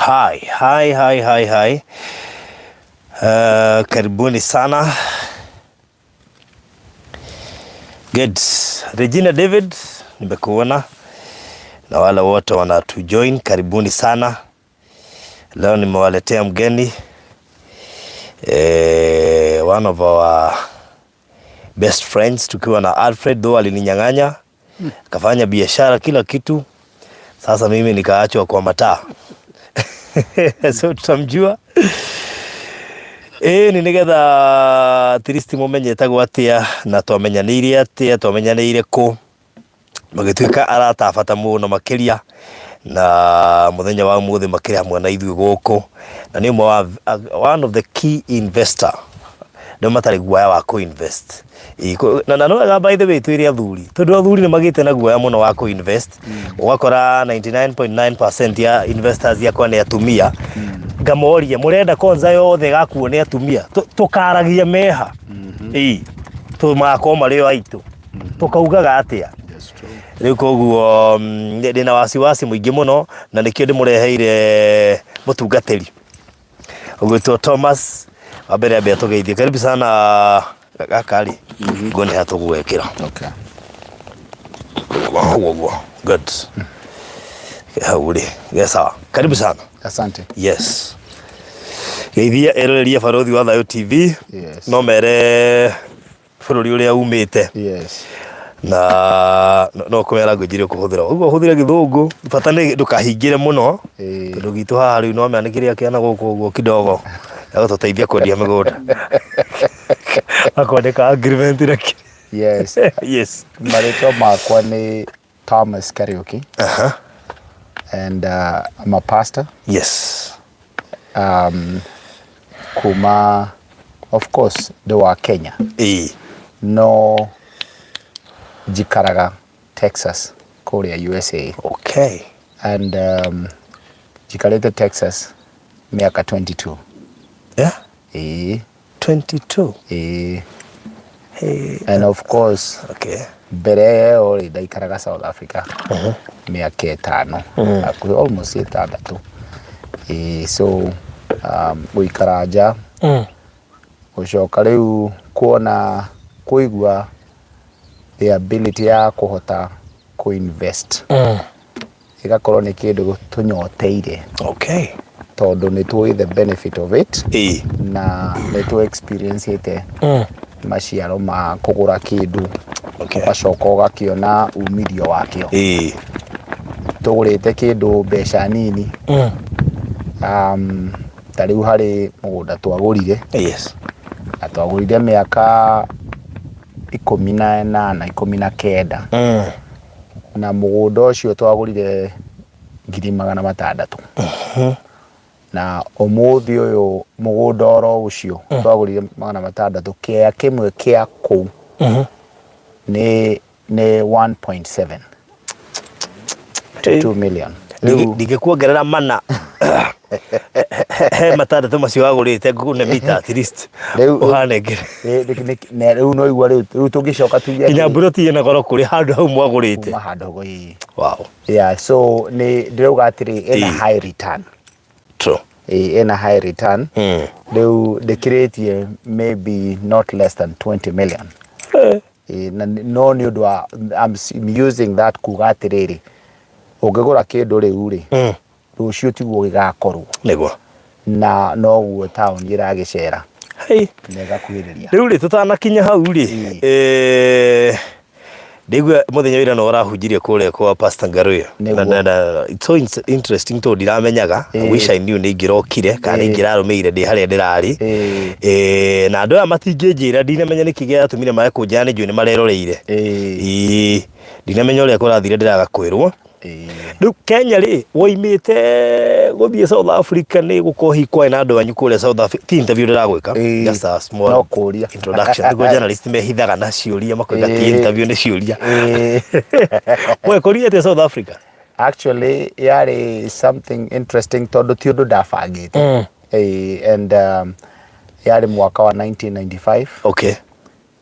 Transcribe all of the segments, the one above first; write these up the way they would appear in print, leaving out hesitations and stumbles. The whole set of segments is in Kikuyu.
Hi, hi, hi, hi, hi. Karibuni sana. Good. Regina David, nimekuona na wale wote wanatujoin, karibuni sana. Leo nimewaletea mgeni one of our best friends tukiwa na Alfred, though alininyang'anya akafanya biashara kila kitu, sasa mimi nikaachwa kwa mataa so tutamjua ĩĩ nĩ nĩgetha at least mũmenye etagwo atĩa na twamenyanĩire atĩa, twamenyanĩire kũ, magĩtuĩka arata a bata mũno makĩria, na mũthenya wa ũmũthĩ makĩrĩ hamwe na ithuĩ gũkũ, na nĩ ũmwe wa one of the key investor nĩo matarĩ guoya wa kũ-invest. Na no wega by the way twĩre athuri, tondũ athuri nĩ magĩte na guoya mũno wa kũ-invest. Ũgakora 99.9% ya investors yakwa nĩ atumia. Ngamoria, mũrenda konza yothe ĩgakuo nĩ atumia? Tũkaragia meha ĩĩ tũmakorwo marĩ o aitũ, tũkaugaga atĩa? Rĩu koguo ndĩna wasiwasi mũingĩ mũno, na nĩkĩo ndĩmũreheire mũtungatĩri ũgwĩtwo Thomas. Wa mbere ambe atũgeithie. Karibu sana. Gaka rĩ, nguo nĩ hatũgwĩkĩra. Okay. Ũguo ũguo, good. Hau rĩ ge sawa. Karibu sana. Asante. Yes, geithia eroreria Barothi wa Thayo TV. Yes. No mere bũrũri ũrĩa umĩte. Yes. Na no kũmera ngwĩnjire kũhũthĩra ũguo, ũhũthĩre gĩthũngũ, bata nĩ ndũkahingĩre mũno. Tondũ gwitũ haha rĩu no menya nĩ kĩrĩa kĩana gũkũ ũguo kidogo ya gũtũteithia kwendia mĩgũnda na kwandĩka agreement na kĩ. Yes. Yes. Marĩtwa makwa nĩ Thomas Kariuki and I'm a pastor. Kuma of course ndĩ wa Kenya, no njikaraga Texas kũrĩa USA. And njikarĩte Texas mĩaka 22. Ĩĩ. 22? Ĩĩ. Hey. And of course mbere ĩyo rĩ, ndaikaraga South Africa mĩaka 5, hakuhĩ almost 6. Ĩĩ, so gũikara nja, gũcoka rĩu kuona kũigua the ability ya kũhota kũ-invest ĩgakorwo nĩ kĩndũ tũnyoteire, tondũ nĩ tũĩ the benefit of it na nĩ tũ experience ĩte maciaro ma kũgũra kĩndũ, ũgacoka ũgakĩona umithio wakĩo. Tũgũrĩte kĩndũ mbeca nini, ta rĩu harĩ mũgũnda twagũrire na twagũrire mĩaka 18, 19, na mũgũnda ũcio twagũrire 600,000, na ũmũthĩ ũyũ mũgũnda oro ũcio twagũrire 600, kĩea kĩmwe kĩa kũu nĩ 1.7 to 2 million. Rĩu Ndingĩkuongerera mana he matandatũ macio wagũrĩte, ngũne mita at least ũhanengere. Rĩu no igua rĩu tũngĩcoka tuge nginya mburoti ĩna goro kũrĩ handũ hau mwagũrĩte. Kuma handũ hau, ĩĩ. Yeah, so nĩ ndĩrauga atĩrĩ, ĩna high return. Ĩĩ, ĩna high return. Rĩu ndĩkĩrĩtie maybe not less than 20 million. Ĩĩ, na no nĩ ũndũ wa I'm using that kuga atĩrĩrĩ, ũngĩgũra kĩndũ rĩu rĩ, rũciũ tiguo gĩgakorwo na noguo taũni ĩragĩcera na ĩgakuhĩrĩria. Rĩu rĩ, tũtanakinya hau rĩ, ndaigua mũthenya wĩra no ũrahunjirie kũrĩa kwa Pastor Ngaruiya. Nĩguo. Na it's so interesting tondũ ndiramenyaga. I wish I knew, nĩ ingĩrokire kana nĩ ingĩrarũmĩrĩire ndĩ harĩa ndĩrarĩ. Na andũ aya matingĩnjĩra, ndinamenya nĩkĩ gĩatũmire mage kũnjĩra, nĩ njũĩ nĩ mareroreire. Ĩĩ, ndinamenya ũrĩa kũrathire, ndĩraga kwĩrwo. Rĩu Kenya rĩ, woimĩte gũthiĩ South Africa, nĩ gũkorwo hihi kwarĩ na andũ anyu kũrĩa South Africa? Ti interview ndĩragwĩka, just a small No kũũria. introduction, nĩguo journalist mehithaga na ciũria makoiga ti interview, nĩ ciũria. Wekorire atĩa South Africa? Actually yarĩ something interesting tondũ ti ũndũ ndabangĩte. Ĩĩ, and yarĩ mwaka wa 1995.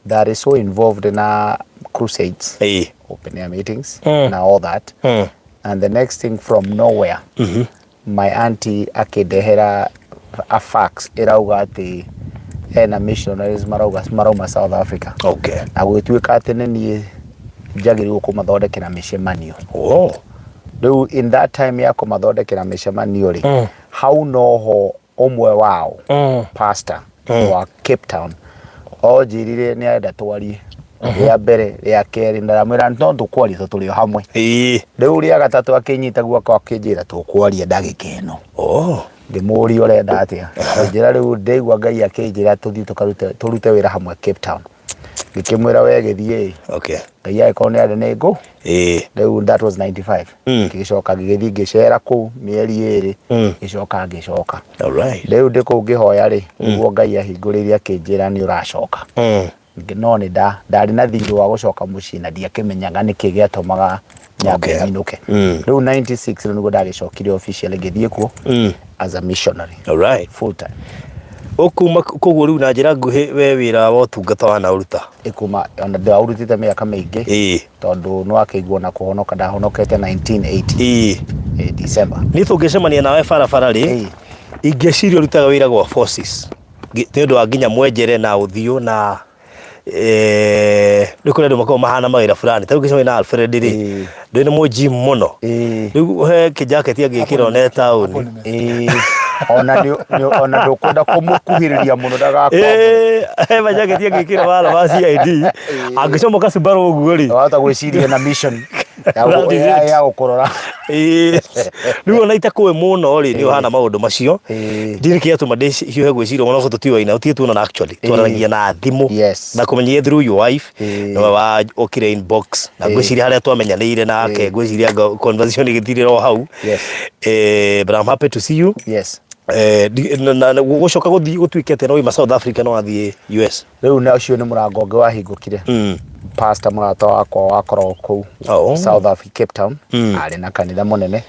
That is so involved na crusades, open air meetings na all that, and the next thing, from nowhere. My auntie akĩndehera a fax ĩrauga atĩ hena missionaries marauga marauma South Africa. Na gũgĩtuĩka atĩ nĩ niĩ njagĩrĩirwo kũmathondekera mĩcemanio. Rĩu in that time ya kũmathondekera mĩcemanio rĩ, hau noho ũmwe wao, pastor wa Cape Town, onjĩrire nĩ arenda twarie rĩa mbere, rĩa kerĩ, na ndamwĩra no tũkwaria tondũ tũrĩ o hamwe. Rĩu rĩa gatatũ akĩnyita guoko akĩnjĩra tũkwaria ndagĩka ĩno. Ngĩmũria ũrenda atĩa, akĩnjĩra rĩu ndĩigua Ngai akĩnjĩra tũthiĩ tũkarute tũrute wĩra hamwe Cape Town. Ngĩkĩmwĩra we gĩthiĩ, Ngai angĩkorwo nĩ arenda nĩ ngũ. Rĩu that was 95. Ngĩgĩcoka ngĩgĩthiĩ ngĩcera kũu mĩeri 2, ngĩcoka ngĩcoka. Rĩu ndĩ kũu ngĩhoya rĩ, nĩguo Ngai ahingũrĩire akĩnjĩra nĩ ũracoka. No nĩ ndarĩ na thirĩ wa gũcoka mũciĩ na ndiakĩmenyaga nĩkĩ gĩatũmaga nyambe nyinũke. Rĩu 96 rĩu nĩguo ndagĩcokire officially ngĩthiĩ kuo as a missionary. Full time. Ũkuma koguo rĩu na njĩra nguhĩ we wĩra wa ũtungata wanaũruta? Ĩkuma ona ndĩraũrutĩte mĩaka mĩingĩ. Tondũ nĩ wakĩigua na kũhonoka ndahonokete 1980. December. Niĩ tũngĩcemania nawe barabara rĩ, ingĩciria ũrutaga wĩra gwa Forces. Nĩ ũndũ wa nginya mwenjere na ũthiũ na nĩ kũrĩ andũ makoragwo mahana mawĩra fulani. Ta rĩu ngĩcemania na Alfred rĩ, ndũĩ nĩ mũnjimu mũno. Rĩu he kĩjaketi angĩkĩra one taũni. Ona ona ndũkwenda kũmũkuhĩrĩria mũno ndagakwambũre. He majaketi angĩkĩra wara wa CID, angĩcomoka Subaru ũguo rĩ. Wahota gwĩciria na mission ya gũkũrora. Rĩu ona itakũĩ mũno rĩ, nĩ ũhana maũndũ macio. Ndirĩ kĩatũma ndĩhiũhe gwĩciria mũno tondũ tũtiũaine, tũtirĩ tuonana actually. Twaranagia na thimũ. Na kũmenyithia through your wife, nĩwe wa okire inbox. Na ngwĩciria harĩa twamenyanĩire nake, ngwĩciria conversation ĩgĩthirĩra o hau. But I'm happy to see you. Na gũcoka gũthiĩ gũtuĩke atĩ no wauma South Africa no wathiĩ US. Rĩu na ũcio nĩ mũrango ũngĩ wahingũkire. Pastor mũrata wakwa wakoragwo kũu South Africa, Cape Town, arĩ na kanitha mũnene.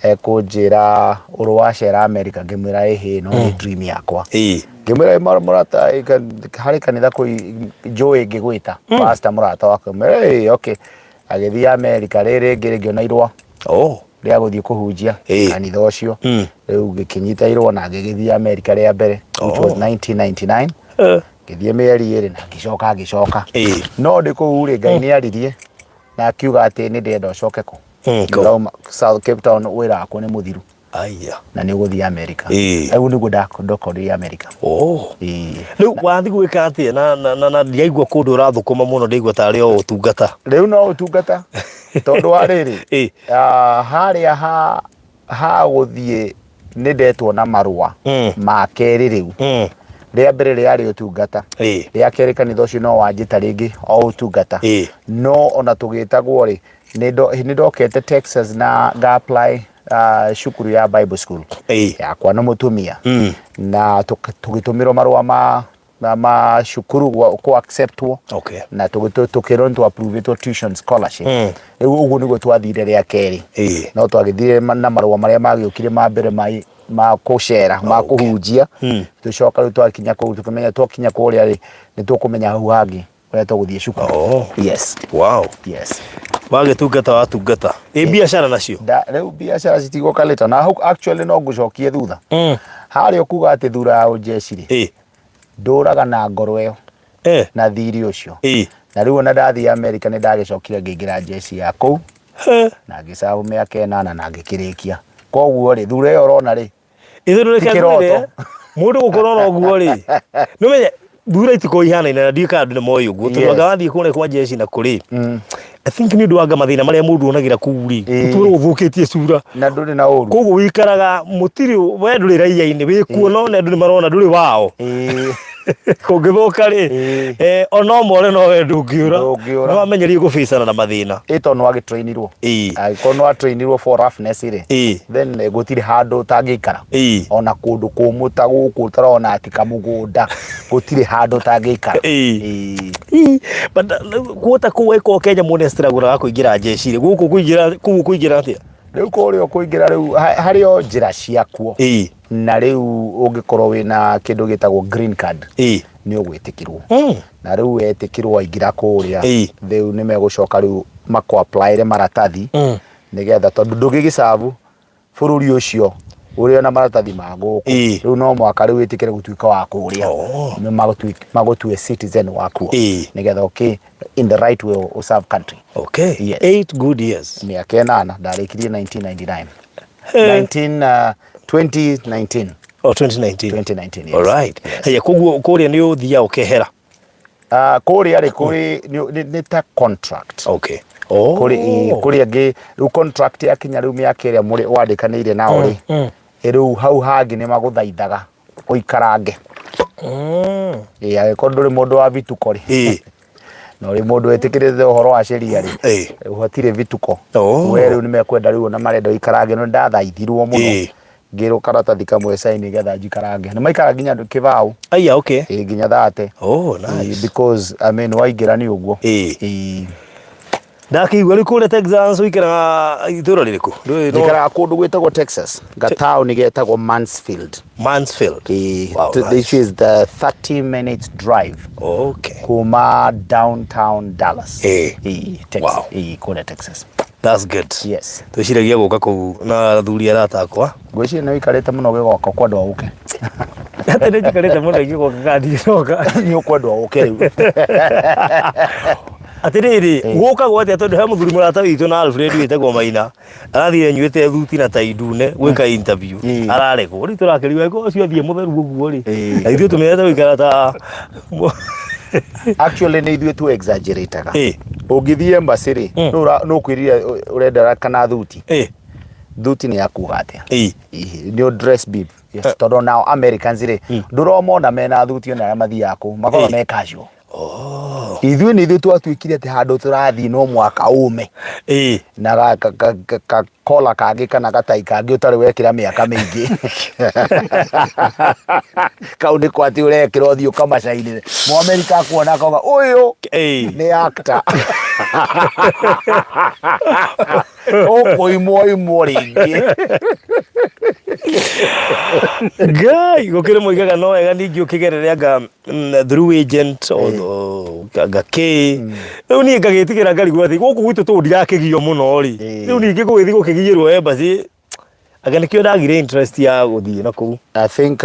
Ekũnjĩra ũrĩ wacera America, ngĩmwĩra ĩhĩ, no nĩ dream yakwa. Ngĩmwĩra mũrata, harĩ kanitha kũu njũĩ ngĩgwĩta pastor mũrata wakwa. Ngĩmwĩra ĩĩ, okay. Agĩthiĩ America rĩrĩ rĩngĩ ngĩona irũa rĩa gũthiĩ kũhunjia kanitha ũcio. Rĩu ngĩkĩnyita irũa na ngĩgĩthiĩ America rĩa mbere, which was 1999. Ngĩthiĩ mĩeri 2 na ngĩcoka ngĩcoka. No ndĩ kũu rĩ, Ngai nĩ aririe na akiuga atĩ nĩ ndĩrenda ũcoke kũ. Ndauma South Cape Town wĩra wakwa nĩ mũthiru. Na nĩ ũgũthiĩ America. Rĩu nĩguo ndokorire America. Rĩu wathiĩ gwĩka atĩa na ndiaigua kũndũ ũrathũkũma mũno, ndaigua tarĩ o ũtungata. Rĩu no ũtungata tondũ wa rĩrĩ, harĩa ha gũthiĩ nĩ ndetwo na marũa ma kerĩ rĩu. Rĩa mbere rĩarĩ ũtungata. Rĩa kerĩ kanitha ũcio no wanjĩta rĩngĩ o ũtungata. No ona tũgĩtagwo rĩ, nĩ ndokete Texas na nga apply cukuru ya Bible school yakwa na mũtumia. Na tũgĩtũmĩrwo marũa ma cukuru kũ acceptwo. Na tũkĩrwo nĩ tũ approve tuition scholarship. Rĩu ũguo nĩguo twathire rĩa kerĩ. No twagĩthire na marũa marĩa magĩũkire ma mbere ma kũcera, ma kũhunjia. Tũcoka rĩu twakinya kũu, tũkĩmenya twakinya kũrĩa rĩ, nĩ tũkũmenya hau hangĩ ũrĩa tũgũthiĩ cukuru. Yes. Wow. Yes. Wagĩtungata watungata. Ĩ biacara nacio? Rĩu biacara citigũka later. Na hau actually no ngũcokie thutha. Harĩa ũkuga atĩ thura ya ũnjeshi rĩ, ndũraga na ngoro ĩyo. Na thirĩ ũcio. Na rĩu ona ndathiĩ America nĩ ndagĩcokire ngĩingĩra jeshi ya kũu. Na ngĩcabu mĩaka 8 na ngĩkĩrĩkia. Koguo rĩ, thura ĩyo ũrona rĩ, Ithuĩ reke Ti kĩroto. ngwĩre, mũndũ gũkorwo na ũguo rĩ, nĩ ũmenye thura itikoragwo ihanaine na ndiũĩ kana andũ nĩ moĩ ũguo tondũ anga wathiĩ kũrĩa kwa jeshi na kũrĩ, I think nĩ ũndũ wa anga mathĩna marĩa mũndũ onagĩra kũu rĩ, ũtũũre ũthũkĩtie cura. Na ndũrĩ na ũru. Koguo wĩikaraga mũtirĩ, we ndũrĩ raia-inĩ, wĩkuo no andũ nĩ marona ndũrĩ wao. Kũngĩthũka rĩ, o no more no we ndũngĩũra. Ndũngĩũra. Nĩ wamenyerie gũbĩcana na mathĩna. Ĩ tondũ nĩ wagĩtrainirwo. Angĩkorwo nĩ watrainirwo for roughness rĩ, then gũtirĩ handũ ũtangĩikara. Ona kũndũ kũmũ ta gũkũ ũtarona atĩ kamũgũnda, gũtirĩ handũ ũtangĩikara. But kuota kũu angĩkorwo Kenya mũndũ nĩ astruggle kũingĩra jeshi rĩ, gũkũ kũingĩra, kũu kũingĩra atĩa? Rĩu kũrĩa ũkũingĩra rĩu, harĩ o njĩra ciakuo. Na rĩu ũngĩkorwo wĩna kĩndũ gĩtagwo green card, nĩ ũgwĩtĩkĩrwo. Na rĩu wetĩkĩrwo waingĩra kũrĩa, rĩu nĩ megũcoka rĩu makũ apply maratathi, nĩgetha tondũ ndũngĩgĩcabu bũrũri ũcio Ũrĩ ona maratathi ma gũkũ. Rĩu no mũhaka rĩu wĩtĩkĩre gũtuĩka wa kũrĩa. Nĩ magũtue citizen wakuo. Nĩgetha ũkĩ in the right way ũ serve country. Okay. Yes. 8 good years. Mĩaka 8, ndarĩkirie 1999. 19, 2019. Oh, 2019. 2019, yes. All right. Haya, koguo kũrĩa nĩ ũthiaga ũkehera? Kũrĩa rĩ, kũrĩ nĩ ta contract. Oh. Kũrĩ angĩ rĩu contract yakinya rĩu mĩaka ĩrĩa mũrĩ wandĩkanĩire nao rĩ, rĩu hau hangĩ nĩ magũthaithaga ũikarange. Ĩ angĩkorwo ndũrĩ mũndũ wa vituko rĩ, na ũrĩ mũndũ wĩtĩkĩrĩte ũhoro wa sheria rĩ, hatirĩ vituko. We rĩu nĩ mekwenda rĩu ona marenda ũikarange, no ndathaithirwo mũno ngĩrwo karatathi kamwe sign nĩgetha njikarange. Nĩ maikara nginya kĩbaũ. Aya, okay. Ĩ nginya 30. Oh, nice. Because I mean waingĩra nĩ ũguo. Ndakĩigua rĩu kũrĩa Texas ũikaraga itũũra rĩrĩkũ? Ndũĩ Njikaraga kũndũ gwĩtagwo Texas, gataũni getagwo Mansfield. Mansfield. Ĩ, Wow, this nice. is the 30 minutes drive kuma downtown Dallas. Ĩ, Texas. Ĩ, kũrĩa Texas. That's good. Yes. Twĩciragia gũka kũu na athuri arata akwa. Ngwĩciria nĩ ũikarĩte mũno ũgĩgoka, ũkwendwo ũke. Atĩ nĩ njikarĩte mũno ingĩgoka kana ndigĩcoka? Nĩ ũkwendwo ũke rĩu. Atĩrĩrĩ, gũkagwo atĩa, tondũ he mũthuri mũrata witũ na Alfred wĩtagwo Maina arathire nyuĩte thuti na tai ndune gwĩka interview, araregwo. Rĩu tũrakĩrigwo angĩkorwo ũcio athiĩ mũtheru ũguo rĩ, na ithuĩ tũmenyete gũikara ta Actually nĩ ithuĩ tu exaggerataga. Ũngĩthiĩ embassy rĩ, nũ ũkwĩrire ũrenda kana thuti? Thuti nĩ ya kuga atĩa? Nĩ ũ dress bib. Yes, tondũ nao Americans rĩ, ndũromona mena thuti ona arĩa mathiaga kũu, makoragwo me casual. Ithuĩ nĩ ithuĩ twatuĩkire atĩ handũ tũrathiĩ no mwaka ũme na ga kola kangĩ kana gatai kangĩ ũtarĩ wekĩra mĩaka mĩingĩ, kau nĩ kwa atĩ ũrekĩra ũthiĩ ũkamacainĩre. Mũamerika akuona akauga ũyũ nĩ actor ũkũimwo imwo rĩngĩ. Ngai, gũkĩrĩ moigaga no wega ningĩ ũkĩgerere anga through agent anga kĩ. Rĩu niĩ ngagĩtigĩra ngarigwo atĩ gũkũ gwitũ tũũ ndirakĩgio mũno rĩ, rĩu ningĩ gũgĩthiĩ gũkĩgiyĩrwo embassy, anga nĩkĩo ndagire interest ya gũthiĩ na kũu. I think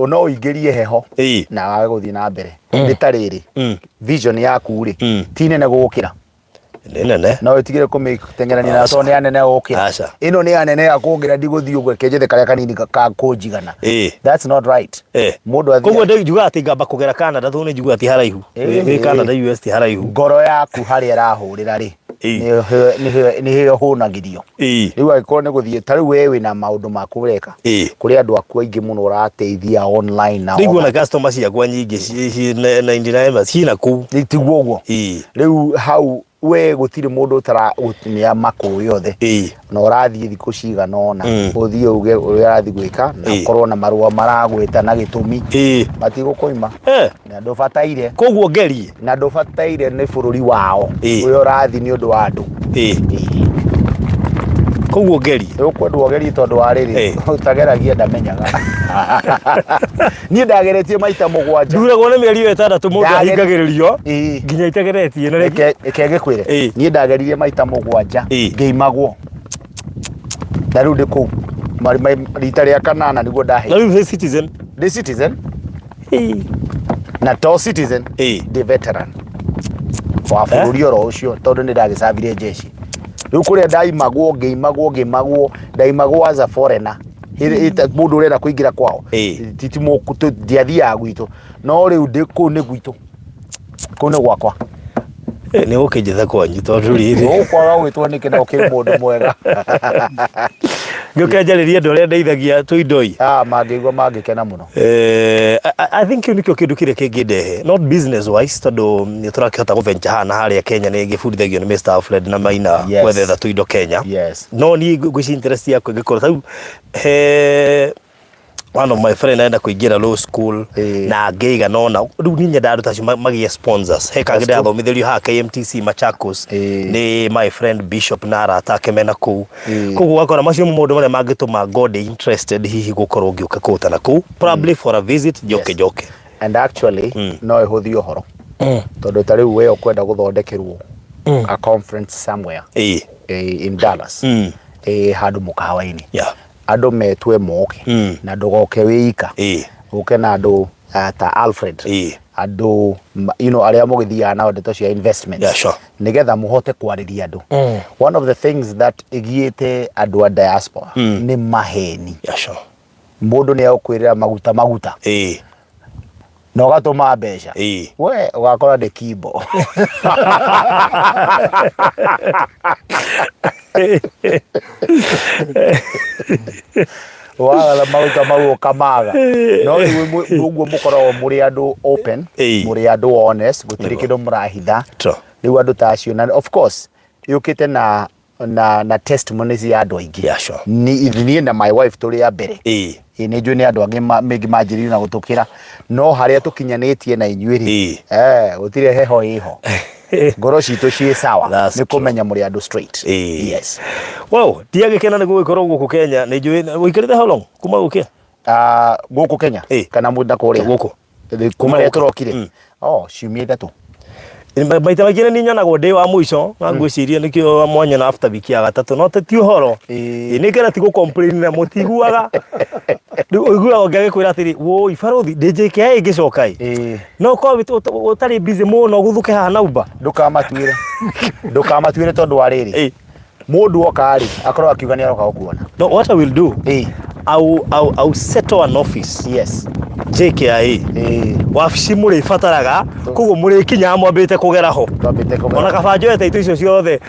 no ũingĩrie heho na wage gũthiĩ na mbere. Nĩ ta rĩrĩ, vision yaku rĩ, ti nene gũgũkĩra? Nĩ nene. No ĩtigĩre kũmĩteng'erania nayo tondũ nĩ anene gũkĩra? Aca. Ĩno nĩ anene ya kũngĩra, ndigũthiĩ ũguo, reke njethe karĩa kanini ka kũnjigana. That's not right. Mũndũ athiĩ Koguo njugaga atĩ ngamba kũgera Canada tondũ nĩ njugaga ti haraihu. Wĩ Canada, US ti haraihu. Ngoro yaku harĩa ĩrahũrĩra rĩ, nĩho hũnagĩrio. Rĩu angĩkorwo nĩ gũthiĩ ta rĩu we wĩna maũndũ maku ũreka, kũrĩ andũ aku aingĩ mũno ũrateithia online na Rĩu nguona customer ciakwa nyingĩ 99 ciĩna kũu. Tiguo ũguo? Rĩu hau we gũtirĩ mũndũ ũtara nĩ makũĩ othe na ũrathiĩ thikũ cigana ũna, ũthiĩ uge ũrĩa ũrathiĩ gwĩka na ũkorwo na marũa maragwĩta na gĩtũmi, matigũkũima na ndũbataire. Koguo ngerie. Na ndũbataire nĩ bũrũri wao ũrĩa ũrathiĩ nĩ ũndũ wa andũ. Koguo ngerie. Ũkwendwo ũgerie tondũ wa rĩrĩ, ũtageragia ndamenyaga. Niĩ ndageretie maita 7. Nduragwo nĩ mĩeri ĩyo 6 mũndũ ahingagĩrĩrio nginya itegeretie na rĩngĩ. Reke ngĩkwĩre, niĩ ndageririe maita 7, ngĩimagwo, na rĩu ndĩ kũu rita rĩa kanana nĩguo ndaheirwo. Na rĩu wĩ citizen? Ndĩ citizen. Na to citizen, ndĩ veteran wa bũrũri oro ũcio tondũ nĩ ndagĩcabire jeshi. Rĩu kũrĩa ndaimagwo, ngĩimagwo, ngĩimagwo, ndaimagwo as a foreigner. Mũndũ ũrenda kũingĩra kwao. Ndiathiaga gwitũ, no rĩu ndĩ kũu nĩ gwitũ, kũu nĩ gwakwa. Nĩ gũkĩnjĩta kwanyu tondũ rĩrĩ Ũkwaga gwĩtwo nĩkĩ na ũkĩrĩ mũndũ mwega? Ngĩũke njarĩrie andũ arĩa ndeithagia tũindoi. Ah, mangĩigua mangĩkena mũno. I think kĩu nĩkĩo kĩndũ kĩrĩa kĩngĩndehe, not business wise, tondũ nĩ tũrakĩhota gũventure haha na harĩa Kenya, nĩ ngĩbundithagio nĩ Mr. Alfred na Maina gwethetha tũindo Kenya. No niĩ ngwĩciria interest yakwa ĩngĩkorwo tarĩu he one of my friend arenda kũingĩra law school na angĩ aigana ũna. Rĩu niĩ nyendaga andũ ta acio magĩe sponsors. He kangĩ That's true. ndĩrathomithĩrio haha KMTC Machakos nĩ my friend Bishop na arata ake mena kũu. Koguo ũgakora macio nĩmo maũndũ marĩa mangĩtũma ngorwo ndĩ interested hihi gũkorwo ngĩũka kũu ta na kũu, probably for a visit, njoke njoke. And actually no ĩhũthie ũhoro tondũ ta rĩu we ũkwenda gũthondekerwo a conference somewhere in Dallas, handũ mũkawa-inĩ. Andũ metwe moke. Na ndũgoke wĩ ika. Ũke na andũ ta Alfred. Andũ arĩa mũgĩthiaga nao ndeto cia investments. Nĩgetha mũhote kwarĩria andũ. One of the things that ĩgiĩte andũ a diaspora nĩ maheni. Mũndũ nĩ egũkwĩrĩra maguta maguta na ũgatũma mbeca. We ũgakora nĩ kimbo. Wagatha maguta mau ũkamaga. No rĩu ũguo mũkoragwo mũrĩ andũ open, mũrĩ andũ honest, gũtirĩ kĩndũ mũrahitha. Rĩu andũ ta acio, na of course yũkĩte na testimonies ya andũ aingĩ. Niĩ na my wife tũrĩ a mbere. Ĩĩ, nĩ njũĩ nĩ andũ angĩ mĩngĩ manjĩrĩirie na gũtũkĩra, no harĩa tũkinyanĩtie na inyuĩ rĩ, gũtirĩ heho ĩho, ngoro citũ ciĩ sawa. Nĩ kũmenya mũrĩ andũ straight. Yes. Wow, ndiagĩkena nĩ gũgĩkorwo gũkũ Kenya. Nĩ njũĩ ũikarĩte how long kuma gũkĩa? Ah, gũkũ Kenya? Kana mũnda kũrĩa? Gũkũ. Kuma rĩrĩa tũrokire? Oh, ciumia 3. Maita maingĩ nĩ nyonagwo ndĩ wa mũico na ngwĩciria nĩkĩo mwanyona after wiki ya gatatũ, no ti ũhoro. Nĩ ngera ti gũ complain na mũtiguaga. Rĩu ũiguaga ũngĩ agĩkwĩra atĩrĩ, woi barothi, ndĩ JKIA ĩngĩcoka ĩ. No korwo ũtarĩ busy mũno ũguthũke haha na Uber. Ndũkamatuĩre, ndũkamatuĩre, tondũ wa rĩrĩ, mũndũ oka rĩ, akorwo akiuga nĩ aroka gũkuona. No, what I will do, I will settle an office JKIA. Wabici mũrĩbataraga, koguo mũrĩkinyaga mwambĩte kũgera ho. Twambĩte kũgera. Ona kaba njoete itũ icio ciothe,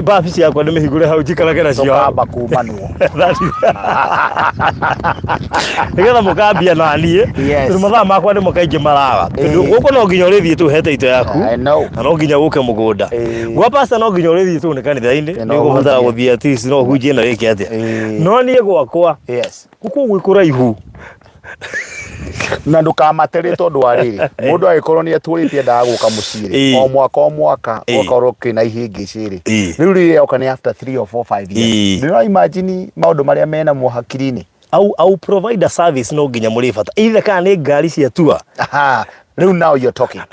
wabici yakwa ndĩmĩhingũre hau njikarage nacio hau. Tũkamba kumanwo. Nĩgetha mũkambia na niĩ. Tondũ mathaa makwa nĩmo kaingĩ maraga, tondũ gũkũ no nginya ũrĩthiĩ tu ũhete ito yaku. I know. Na no nginya ũke mũgũnda gwa pastor, no nginya ũrĩthiĩ tu nĩ kanitha-inĩ. No nĩ ũgũbatara ũhunjie. Gũthiĩ at least no ũhunjie na wĩke atĩa. No niĩ gwakwa gũkũ gwĩ kũraihu. Na ndũkamatere, tondũ wa rĩrĩ, mũndũ agĩkorwo nĩ atũrĩte endaga gũka mũciĩ rĩ, o mwaka o mwaka, ũgakorwo kwĩna ihĩngĩcĩ rĩ. Rĩu rĩrĩa oka nĩ after 3 or 4 5 years. Nĩ imagine maũndũ marĩa mena mo hakiri-inĩ. Au provide a service no nginya mũrĩbata either kana nĩ ngari cia tour. Aha, rĩu now you're talking.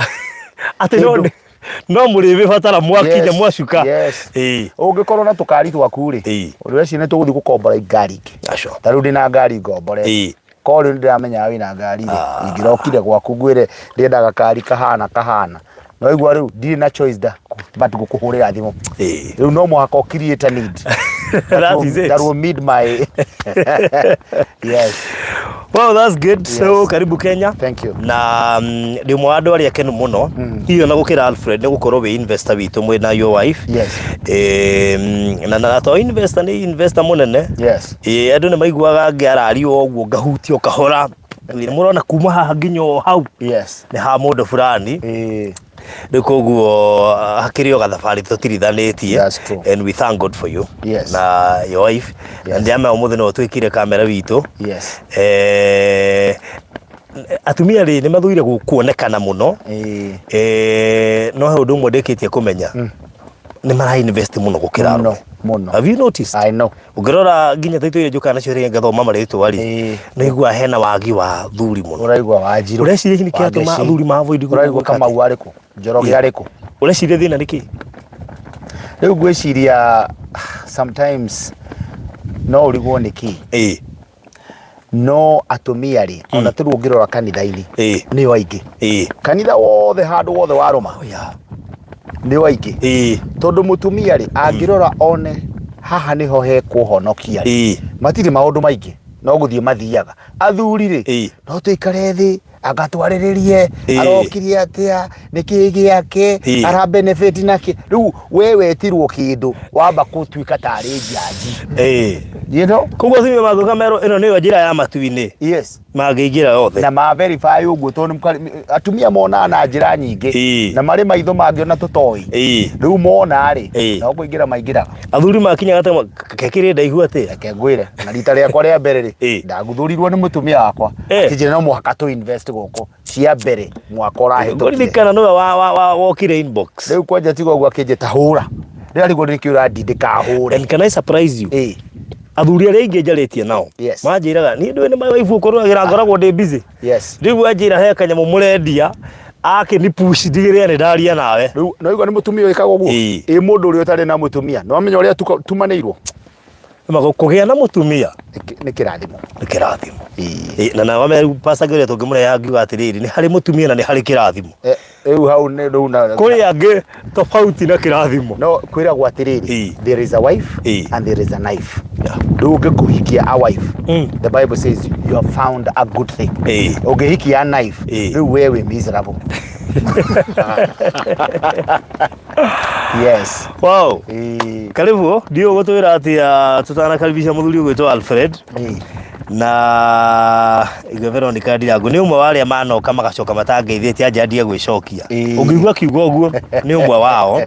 Atĩ no no mũrĩmĩbatara mwakinya mwacuka. Ũngĩkorwo na tũkari twaku rĩ, ũreciria nĩ tũgũthiĩ gũkombora ngari ingĩ? Acio. Ta rĩu ndĩna ngari ngombore. Korwo rĩu nĩndĩramenyaga wĩna ngari rĩ, ingĩrokire gwaku ngwĩre ndĩrenda gakari kahana kahana, no igua rĩu ndirĩ na choice da but gũkũhũrĩra thimũ. Rĩu no mũhaka ũ create a need that That will, is it. that will meet my, yes. Well, that's good. So, karibu Kenya. Thank you. Na ndĩ ũmwe wa andũ arĩa akenu mũno hihi ona gũkĩra Alfred nĩ gũkorwo wĩ investor witũ mwĩ na your wife. Na to investor, nĩ investor mũnene. Andũ nĩ maiguaga ngĩarario ũguo ngahutio kahora. Mũrona kuma haha nginya o hau nĩ ha mũndũ fulani. Rĩu koguo hakĩrĩ o gathabarĩ tũtirithanĩtie. That's true. And we thank God for you na your wife. Na ndĩramenya ũmũthĩ no twĩkire kamera witũ. Atumia rĩ, nĩ mathũire kuonekana mũno. No he ũndũ ũmwe ndĩkĩtie kũmenya, nĩ mara invest mũno gũkĩra Mũno, arũme. Mũno. Have you noticed? I know. Ũngĩrora nginya taitũ iria njũkaga nacio rĩrĩa ngathoma marĩtwa rĩ, nĩ iguaga hena wagi wa thuri mũno. Ũraigua Wanjiru. Ũreciria hihi nĩ kĩratũma Wangeci. athuri ma avoid Ũraigua gwĩka atĩa? Kamau arĩkũ, Njoroge arĩkũ. Ũreciria thĩna nĩ kĩ? Rĩu ngwĩciria sometimes no ũrigwo nĩ kĩ, no atumia rĩ, ona tũrĩ ũngĩrora kanitha-inĩ, nĩo aingĩ. Kanitha wothe, handũ wothe warũma, nĩo aingĩ, tondũ mũtumia rĩ, angĩrora one haha nĩho hekũhonokia rĩ, matirĩ maũndũ maingĩ, no gũthiĩ mathiaga. Athuri rĩ, no tũikare thĩ agatwarĩrĩrie, arokire atĩa, nĩkĩ gĩake, ara benefit nakĩ. Rĩu we wetirwo kĩndũ, wamba gũtuĩka tarĩ njanji. Koguo atumia mangĩũka merwo ĩno nĩyo njĩra ya matu-inĩ, mangĩingĩra yothe. Na ma verify ũguo, tondũ atumia monaga na njĩra nyingĩ, na marĩ maitho mangĩona tũtoĩ. Rĩu mona rĩ, no kũingĩra maingĩraga. Athuri makinya gatema kekĩrĩ ndaihu atĩa? Reke ngwĩre, na rita rĩakwa rĩa mbere rĩ, ndaguthũrirwo nĩ mũtumia wakwa, akĩnjĩra no mũhaka tũ invest gũkũ cia mbere mwaka ũrahĩtũkire. Ngũririkana nĩwe wokire inbox. Rĩu kwanja tiga ũguo, akĩnjĩta hũra, rĩrarigwo nĩkĩ ũrandindĩka hũre. And can I surprise you? Ĩĩ. Athuri arĩa aingĩ njarĩtie nao manjĩraga niĩ ndũĩ nĩ my wife ũkũrũagĩra, ngoragwo ndĩ busy. Rĩu anjĩra he kanyamũ mũrendia akĩni push ndigĩrĩre nĩ ndaria nawe. Rĩu no igua nĩ mũtumia wĩkaga ũguo. Ĩ mũndũ ũrĩa ũtarĩ na mũtumia, no amenya ũrĩa tumanĩirwo. Kũgĩa na mũtumia nĩ kĩrathimo. Nĩ kĩrathimo. Ĩĩ. Na wame rĩu Pastor Ngĩũria tũngĩmũrehe angiuga atĩrĩrĩ, nĩ harĩ mũtumia na nĩ harĩ kĩrathimo. Rĩu hau nĩ rĩu na Kũrĩ angĩ tofauti na kĩrathimo. No kwĩragwo atĩrĩrĩ, there is a wife and there is a knife. Rĩu ũngĩkũhikia a wife, the Bible says you have found a good thing. Ũngĩhikia a knife, rĩu we wĩ miserable. Yes. Wow. Karibu, ndiũ gũtwĩra atĩa tutanakaribisha mũthuri ũgwĩtwo Alfred na igwe Veronica Ndirangu nĩ ũmwe wa arĩa manoka magacoka matangeithĩtie anja ndie gwĩcokia. Ũngĩigua kiugo ũguo nĩ ũmwe wao.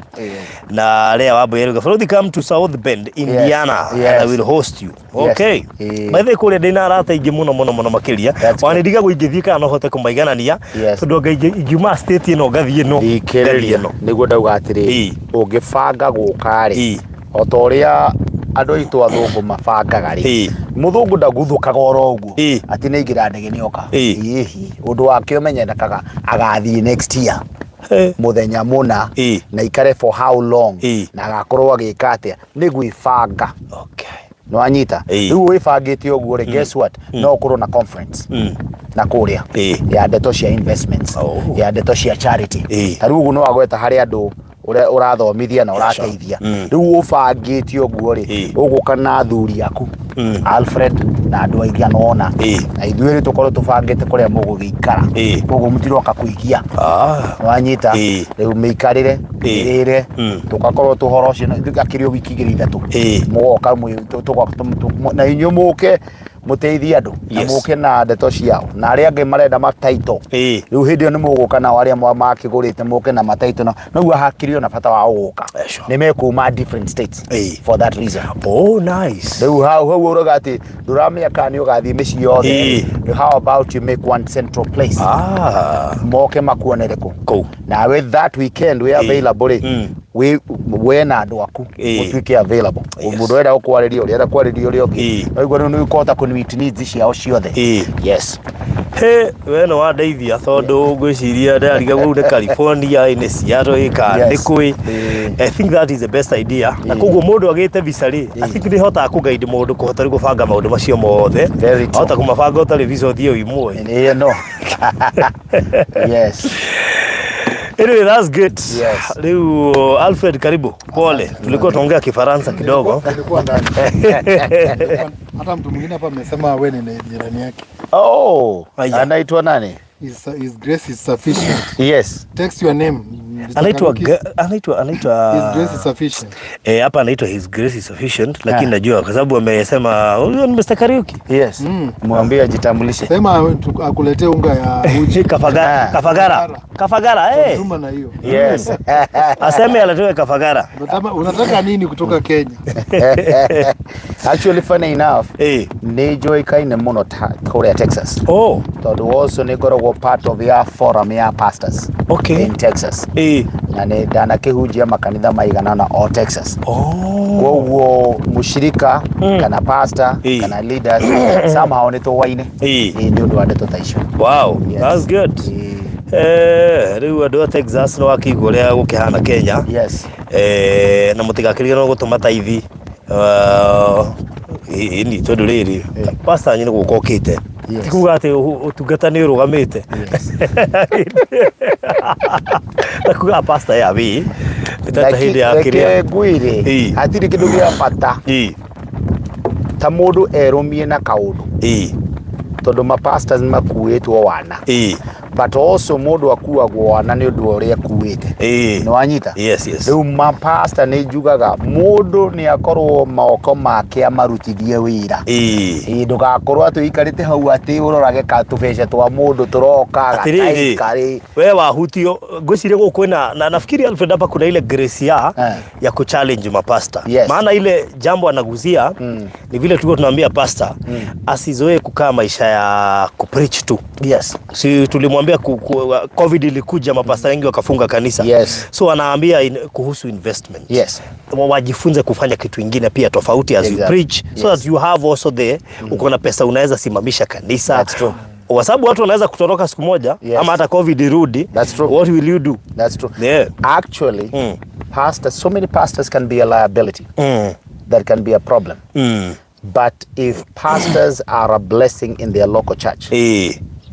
Na Lea Wambui eruga Bũrũthi, come to South Bend, Indiana, and I will host you. Okay. By the way, kũrĩa ndĩna arata aingĩ mũno mũno mũno makĩria. That's Ona ndigagwo ingĩthiĩ kana no hote kũmaiganania tondũ anga ingiuma state ĩno ngathiĩ ĩno ngathiĩ Thikĩrĩria, ĩno. Nĩguo ndauga atĩrĩrĩ, ũngĩbanga gũka rĩ, o ta ũrĩa andũ aitũ athũngũ mabangaga rĩ, mũthũngũ ndaguthũkaga oro ũguo atĩ nĩ aingĩra ndege nĩ oka. Ĩhi, ũndũ wake ũmenyekaga agathiĩ next year mũthenya mũna na ikare for how long na agakorwo agĩka atĩa, nĩ gwĩbanga. Nĩwanyita? Rĩu wĩbangĩte ũguo rĩ, guess what, no ũkorwo na conference na kũrĩa ya ndeto cia investments, ya ndeto cia charity. Ta rĩu ũguo nĩ wagweta harĩ andũ ũrĩa ũrathomithia na ũrateithia. Rĩu ũbangĩte ũguo rĩ, ũgũka na athuri aku Alfred na andũ aigana ũna, na ithuĩ rĩ tũkorwo tũbangĩte kũrĩa mũgũgĩikara. Koguo mũtiroka kũigia. Wanyita? Rĩu mĩikarĩre, mĩrĩre, tũgakorwo tũhoro ũcio akĩrĩ o wiki igĩrĩ ithatũ, mũgoka na inyuĩ mũke mũteithie andũ na mũke na ndeto ciao na arĩa angĩ marenda mataito. Rĩu hĩndĩ ĩyo nĩ mũgũka nao arĩa makĩgũrĩte mũke na mataito na noguo hakĩrĩ ona bata wa gũka. Nĩ mekuma different states for that reason. Oh, nice. Rĩu hau ũrauga atĩ ndũramenya kana nĩ ũgathiĩ mĩciĩ yothe. How about you make one central place, moke makuonere kũ Kũu. Nawe that weekend wĩ available rĩ, wĩ we na andũ aku mũtuĩke available. Mũndũ ũrenda gũkwarĩria, ũrĩa enda kwarĩria ũrĩa ũngĩ, waigua rĩu nĩ ũkũhota kũ meet needs ciao ciothe. Yes. He, we nĩ wandeithia tondũ ngwĩciria ndĩrarigagwo rĩu nĩ California, ĩ nĩ Seattle, ĩ kana nĩ kũĩ. I think that is the best idea. Na koguo mũndũ agĩte visa rĩ, I think nĩ hotaga kũ guide mũndũ kũhota rĩu gũbanga maũndũ macio mothe. Very true. Ahota kũmabanga ũtarĩ visa ũthiĩ ũimwo. Ĩĩ, no, yes. Anyway, that's good. Rĩu Alfred, karibu. Pole, tulikuwa tunaongea Kifaransa kidogo. Nilikuwa ndani. Hata mtu mwingine hapa amesema we ni jirani yake. Oh, Aya. Anaitwa nani? His grace is sufficient. Text your name. Mr. Anaitwa Kanuki. Anaitwa His grace is sufficient. Eh, hapa anaitwa His Grace is sufficient, lakini najua kwa sababu amesema huyo ni Mr. Kariuki. Yes. Mwambie ajitambulishe. Sema akuletee unga ya uji. Kafagara, Kafagara. Kafagara, eh. Tuma na hiyo. Yes. Aseme aletewe Kafagara. Unataka nini kutoka Kenya? Actually, funny enough, nĩ njũĩkaine mũno kũrĩa Texas. Oh. Tondũ also nĩ ngoragwo part of ya forum ya pastors in Texas. Na nĩ ndanakĩhunjia makanitha maigana ũna o Texas. Koguo mũshirika kana pastor kana leaders somehow nĩ tũwaine. Nĩ ũndũ wa ndeto ta icio. Wow, Yes. that's good. Rĩu andũ a Texas nĩ wakĩigua ũrĩa gũkĩhana Kenya. Na mũtigakĩriganĩrwo gũtũma taithi. Ĩni tondũ rĩrĩ pastor wanyu nĩ gũka ũkĩte. Ti kuga atĩ ũtungata nĩ ũrũgamĩte. Ta kuga pastor ya wĩ ta hĩndĩ ya kĩrĩa. Reke ngwĩre, hatirĩ kĩndũ gĩa bata ta mũndũ erũmie na kaũndũ, tondũ mapastors nĩ makuĩtwo wana, but also mũndũ akuagwo wana nĩ ũndũ wa ũrĩa akuĩte. Nĩ wanyita? Yes. Rĩu mapasta nĩ njugaga mũndũ nĩ akorwo moko make amarutithie wĩra. Ndũgakorwo atĩ ũikarĩte hau atĩ ũrorage ka tũbeca twa mũndũ tũroka Atĩrĩrĩ, gataikari. We wahutio ngwĩciria gũkũ kwĩna na nafikiri Alfred hapa kuna ile grace ya kuchallenge mapasta. Maana ile jambo anaguzia ni vile tulikuwa tunaambia pastor asizoee kukaa maisha ya kupreach tu. Si tulimwambia COVID ilikuja mapasta wengi wakafunga kanisa. So anaambia kuhusu investment. Wajifunze kufanya kitu ingine pia tofauti as you preach, so that you have also the uko na pesa unaweza simamisha kanisa. That's true. Kwa sababu watu wanaweza kutoroka siku moja, ama hata COVID irudi. That's true. What will you do? That's true. Actually, so many pastors can be a liability. That can be a problem. But if pastors are a blessing in their local church,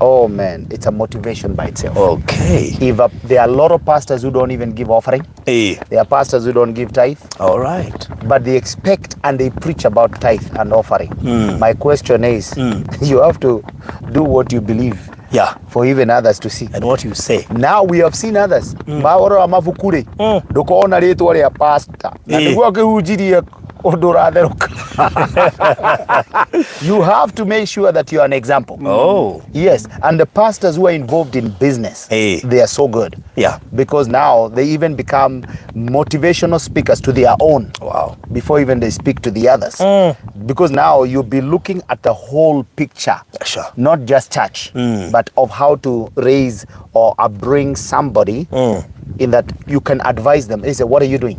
oh man, it's a motivation by itself. If there are a lot of pastors who don't even give offering, there are pastors who don't give tithe, All right. but they expect and they preach about tithe and offering. My question is, you have to do what you believe for even others to see. And what you say. Now we have seen others maorora mabuku rĩ, ndũkona rĩtwa rĩa pastor na nĩguo akĩhunjirie ũndũ ũratherũka. You have to make sure that you are an example. Yes, and the pastors who are involved in business, they are so good because now they even become motivational speakers to their own before even they speak to the others, because now you'll be looking at the whole picture, not just church, but of how to raise or bring somebody in that you can advise them. They say, "What are you doing?"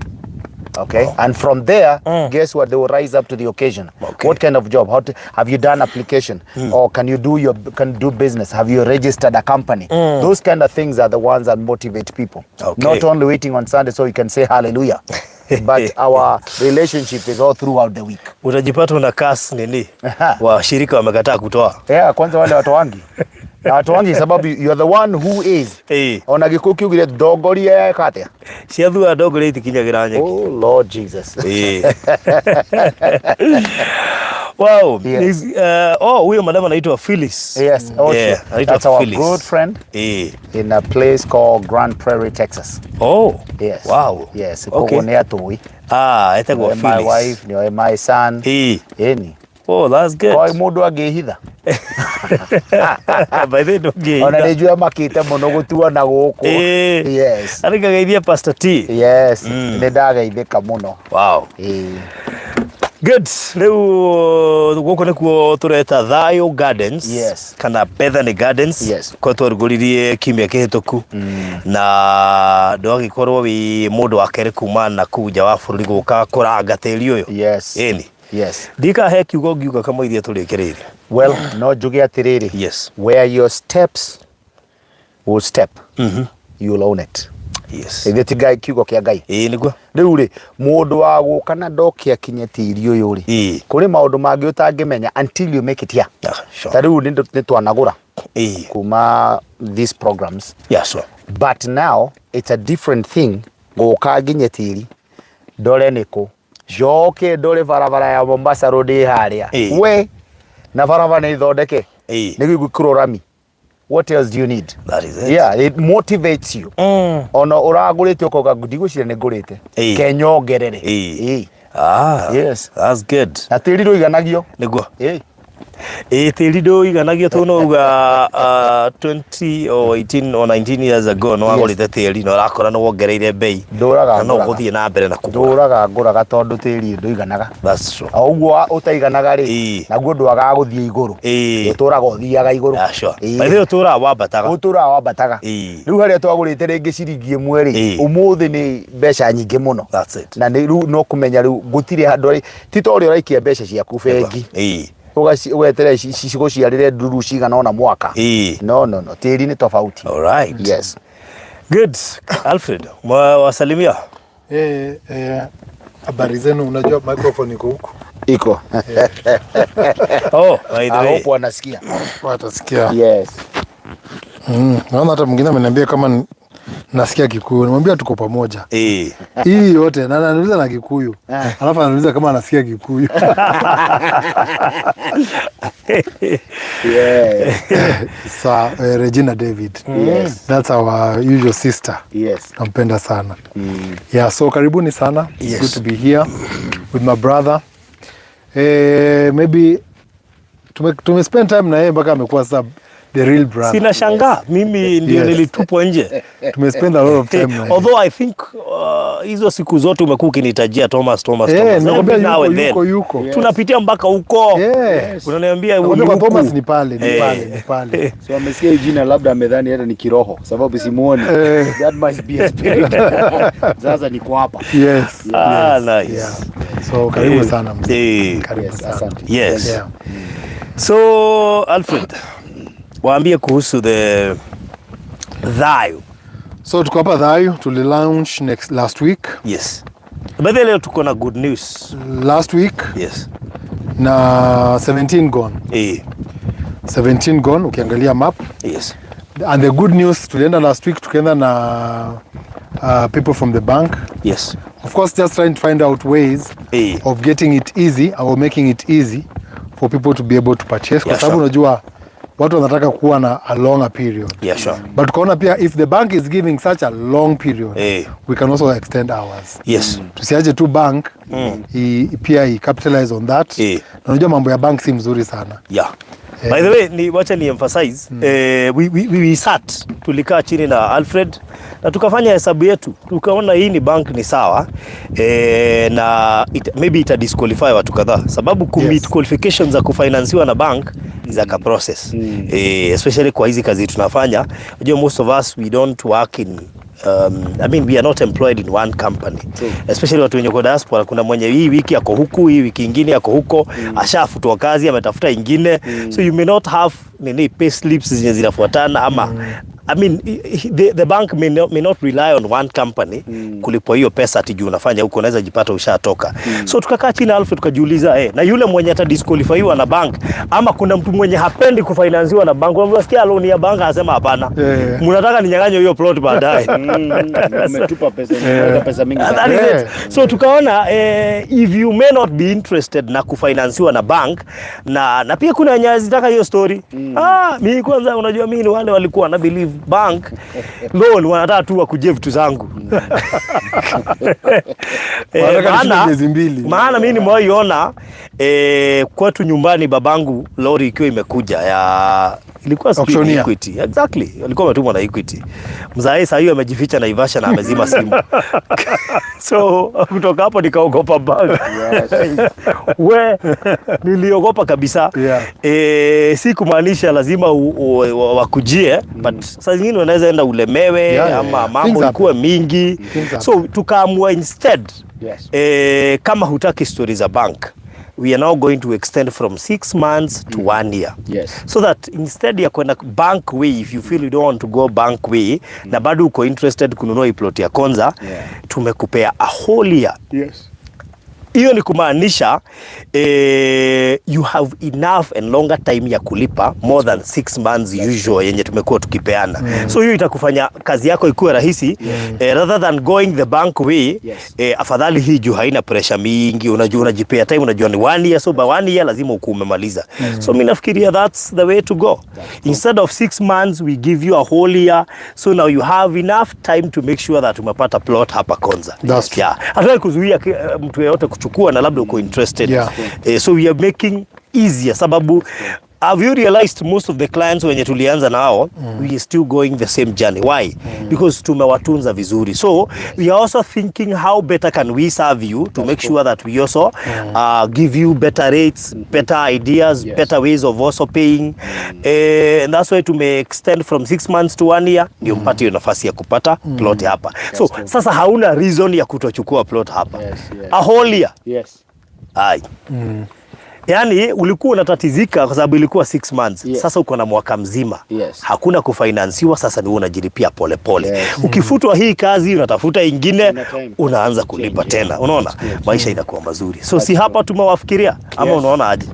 Okay, and from there, guess what? They will rise up to the occasion. What kind of job? Have you done application, or can you do your can do business? Have you registered a company? Those kind of things are the ones that motivate people. Not only waiting on Sunday so you can say hallelujah, but our relationship is all throughout the week. Utajipata una kasi nini? Washirika wamekataa kutoa. Yeah, kwanza wale watu wangi na watu wangi, sababu you are the one who is ona gĩkũyũ kiugire ndongoria yeka atĩa? Ciathua ndongoria itikinyagĩra nyeki. Oh Lord Jesus. Wow. Yes. Oh, huyo madam anaitwa Phyllis. Yes, oh, Yeah, sure. anaitwa That's our Phyllis. good friend in a place called Grand Prairie, Texas. Oh. Yes. Wow. Yes. Okay. Koguo nĩ atũĩ. Ah, etagwo Nĩoĩ my Phyllis. wife, nĩoĩ my son. Ĩni. Oh, that's good. Kwa mũndũ angĩhitha. By the way, ndũngĩhitha. Ona nĩ njũĩ amakĩte mũno gũtuona gũkũ. Yes. Arĩ ngageithia Pastor T. Yes. Nĩ ndageithĩka mũno. Wow. Good. Rĩu gũkũ nĩkuo tũreta Thayo Gardens kana Bethany Gardens, kwa twarugũririe kiumia kĩhĩtũku, na ndwagĩkorwo wĩ mũndũ wa kerĩ kuma na kũu nja wa bũrũri gũka kũranga tĩri ũyũ. Ĩni. Ndikahe kiugo ngiuga kamũiria tũrĩkĩrĩirie. Well, no njuge atĩrĩrĩ. Where your steps will step, you'll own it. Ithuĩ ti Ngai, kiugo kĩa Ngai. Ĩĩ, nĩguo. Rĩu rĩ, mũndũ wa gũka na ndoke akinye tĩri ũyũ rĩ, kũrĩ maũndũ mangĩ ũtangĩmenya until you make it here. Ta rĩu nĩ twanagũra kuma these programs, but now it's a different thing gũka nginye tĩri, ndore nĩkũ, njoke ndore barabara ya Mombasa Road ĩ harĩa, we na barabara nĩ thondeke, nĩ gwĩkĩrwo rami. What else do you need? That is it. Yeah, it motivates you. Ona ũragũrĩte ũkauga ndigwĩciria nĩ ngũrĩte, kenyongerere. Ah. Yes. That's good. Na tĩri ndũiganagio. Nĩguo. Ĩĩ, tĩri ndũiganagio tondũ no uga 20 or 18 or 19 years ago no wagũrĩte tĩri na ũrakora nĩ wongereire bei Ndũraga na no ngũraga. ũgũthiĩ na mbere na kũgũra. Ndũraga ngũraga tondũ tĩri ndũiganaga. That's true. O ũguo ũtaiganaga rĩ, naguo ndwagaga gũthiĩ igũrũ. Ũtũraga ũthiaga igũrũ. Yeah, sure. By the way, ũtũraga wambataga. Ũtũraga wambataga. Rĩu harĩa twagũrĩte rĩngĩ ciringi 1 rĩ, ũmũthĩ nĩ mbeca nyingĩ mũno. That's it. Na nĩ rĩu no kũmenya rĩu gũtirĩ handũ ti ta ũrĩa ũraikia mbeca ciaku bengi, ũgeterera cigũciarĩre ndururu cigana ũna mwaka. No, no, no, tĩri nĩ tofauti. All right. Yes. Good. Alfred, wasalimia. Habari zenu, unajua microphone iko huku. Iko. Oh, by the I way. hope wanasikia. Watasikia. Yes. Naona hata mwingine ameniambia kama nasikia Kikuyu. Nimwambia tuko pamoja. Hii yote na ananiuliza na Kikuyu. Alafu ananiuliza kama anasikia Kikuyu. Sa Regina David. That's our usual sister. Nampenda sana. Yeah, so karibuni sana. It's good to be here with my brother. Maybe tume spend time na yeye mpaka amekuwa sasa the real brother. Sina shangaa mimi ndio nilitupwa nje. Tume spend a lot of time na yeye. Although I think hizo siku zote umekuwa ukinitajia Thomas, Thomas, Thomas. Nakwambia Every now yuko, and then. yuko, yuko. Tunapitia mpaka huko. Unaniambia Nakwambia kwa huku. Thomas ni pale, ni pale, ni pale. So amesikia hii jina labda amedhani hata ni kiroho sababu simuoni. That must be a spirit. Sasa niko hapa. Ah, nice. Yeah. So karibu sana mzee. Karibu Yes, sana. asante. Yes. So Alfred, waambie kuhusu the Thayo. So tuko hapa Thayo, tuli launch next last week. By the way, leo tuko na good news. Last week na 17 gone. 17 gone ukiangalia map. And the good news, tulienda last week, tukaenda na people from the bank. Of course, just trying to find out ways of getting it easy or making it easy for people to be able to purchase, kwa sababu unajua watu wanataka kuwa na a longer period. But tukaona pia if the bank is giving such a long period, we can also extend ours. Tusiache tu bank pia i capitalize on that. Na unajua mambo ya bank si mzuri sana. Yeah. By the way, ni wacha ni emphasize, we sat, tulikaa chini na Alfred na tukafanya hesabu yetu, tukaona hii ni bank ni sawa, na maybe ita disqualify watu kadhaa sababu ku meet qualifications za kufinansiwa na bank is like a process, especially kwa hizi kazi tunafanya. Unajua most of us, we don't work in I mean, we are not employed in one company. Especially watu wenye kwa diaspora, kuna mwenye hii wiki ako huku, hii wiki ingine ako huko, ashafutwa kazi, ametafuta ingine. So you may not have nini, pay slips zenye zinafuatana ama I mean, the bank may not rely on one company kulipwa hiyo pesa ati juu unafanya huko, unaweza jipata ushatoka. So tukakaa chini, Alfred, tukajiuliza, na yule mwenye atadisqualifyiwa na bank, ama kuna mtu mwenye hapendi kufinansiwa na bank, unasikia loan ya bank anasema hapana, mnataka ninyang'anywe hiyo plot baadaye. Umetupa pesa, umeweka pesa mingi That sana. is it. So tukaona, if you may not be interested na kufinansiwa na bank, na pia kuna wenye hazitaka hiyo story. Ah, mi kwanza unajua mi ni wale walikuwa na believe bank loan wanataka tu wakujie vitu zangu. Wanataka nishinde miezi 2. Maana mi nimewaiona, kwetu nyumbani babangu lori ikiwa imekuja ya ilikuwa sijui ni Auctioneer. Equity. Exactly. Walikuwa wametumwa na Equity. Mzae saa hiyo amejificha Naivasha na amezima simu. So kutoka hapo nikaogopa bank. We, niliogopa kabisa. Si kumaanisha lazima wakujie, but saa zingine unaweza enda ulemewe ama mambo Things happen. ikuwe mingi. Things So tukaamua instead, kama hutaki story za bank, we are now going to extend from 6 months to one year, so that instead ya kwenda bank way, if you feel you don't want to go bank way na bado uko interested kununua hii plot ya Konza, tumekupea a whole year. Hiyo ni kumaanisha, you have enough and longer time ya kulipa more than 6 months usual yenye tumekuwa tukipeana. So hiyo itakufanya kazi yako ikuwe rahisi, rather than going the bank way. Afadhali hii juu haina pressure mingi, unajua unajipea time, unajua ni one year, so by one year lazima ukuwe umemaliza. So mi nafikiria that's the way to go. Instead of 6 months, we give you a whole year, so now you have enough time to make sure that umepata plot hapa Konza. That's true. Yeah. Hatuwezi kuzuia mtu yeyote kuchukua na labda uko interested. So we are making easier sababu have you realized most of the clients wenye tulianza nao, we are still going the same journey? Why? Because tumewatunza vizuri. So we are also thinking how better can we serve you to make sure that we also give you better rates, better ideas, better ways of also paying. And that's why tume extend from 6 months to one year ndio mpate hiyo nafasi ya kupata plot hapa. So sasa hauna reason ya kutochukua plot hapa. A whole year. Ai. Yaani ulikuwa unatatizika kwa sababu ilikuwa 6 months. Sasa uko na mwaka mzima. Hakuna kufinansiwa, sasa ni wewe unajilipia polepole. Ukifutwa hii kazi unatafuta ingine, Una time. unaanza kulipa Change, yeah. tena. Unaona? That's good. Maisha inakuwa mazuri. So si hapa tumewafikiria ama Yes. unaona aje?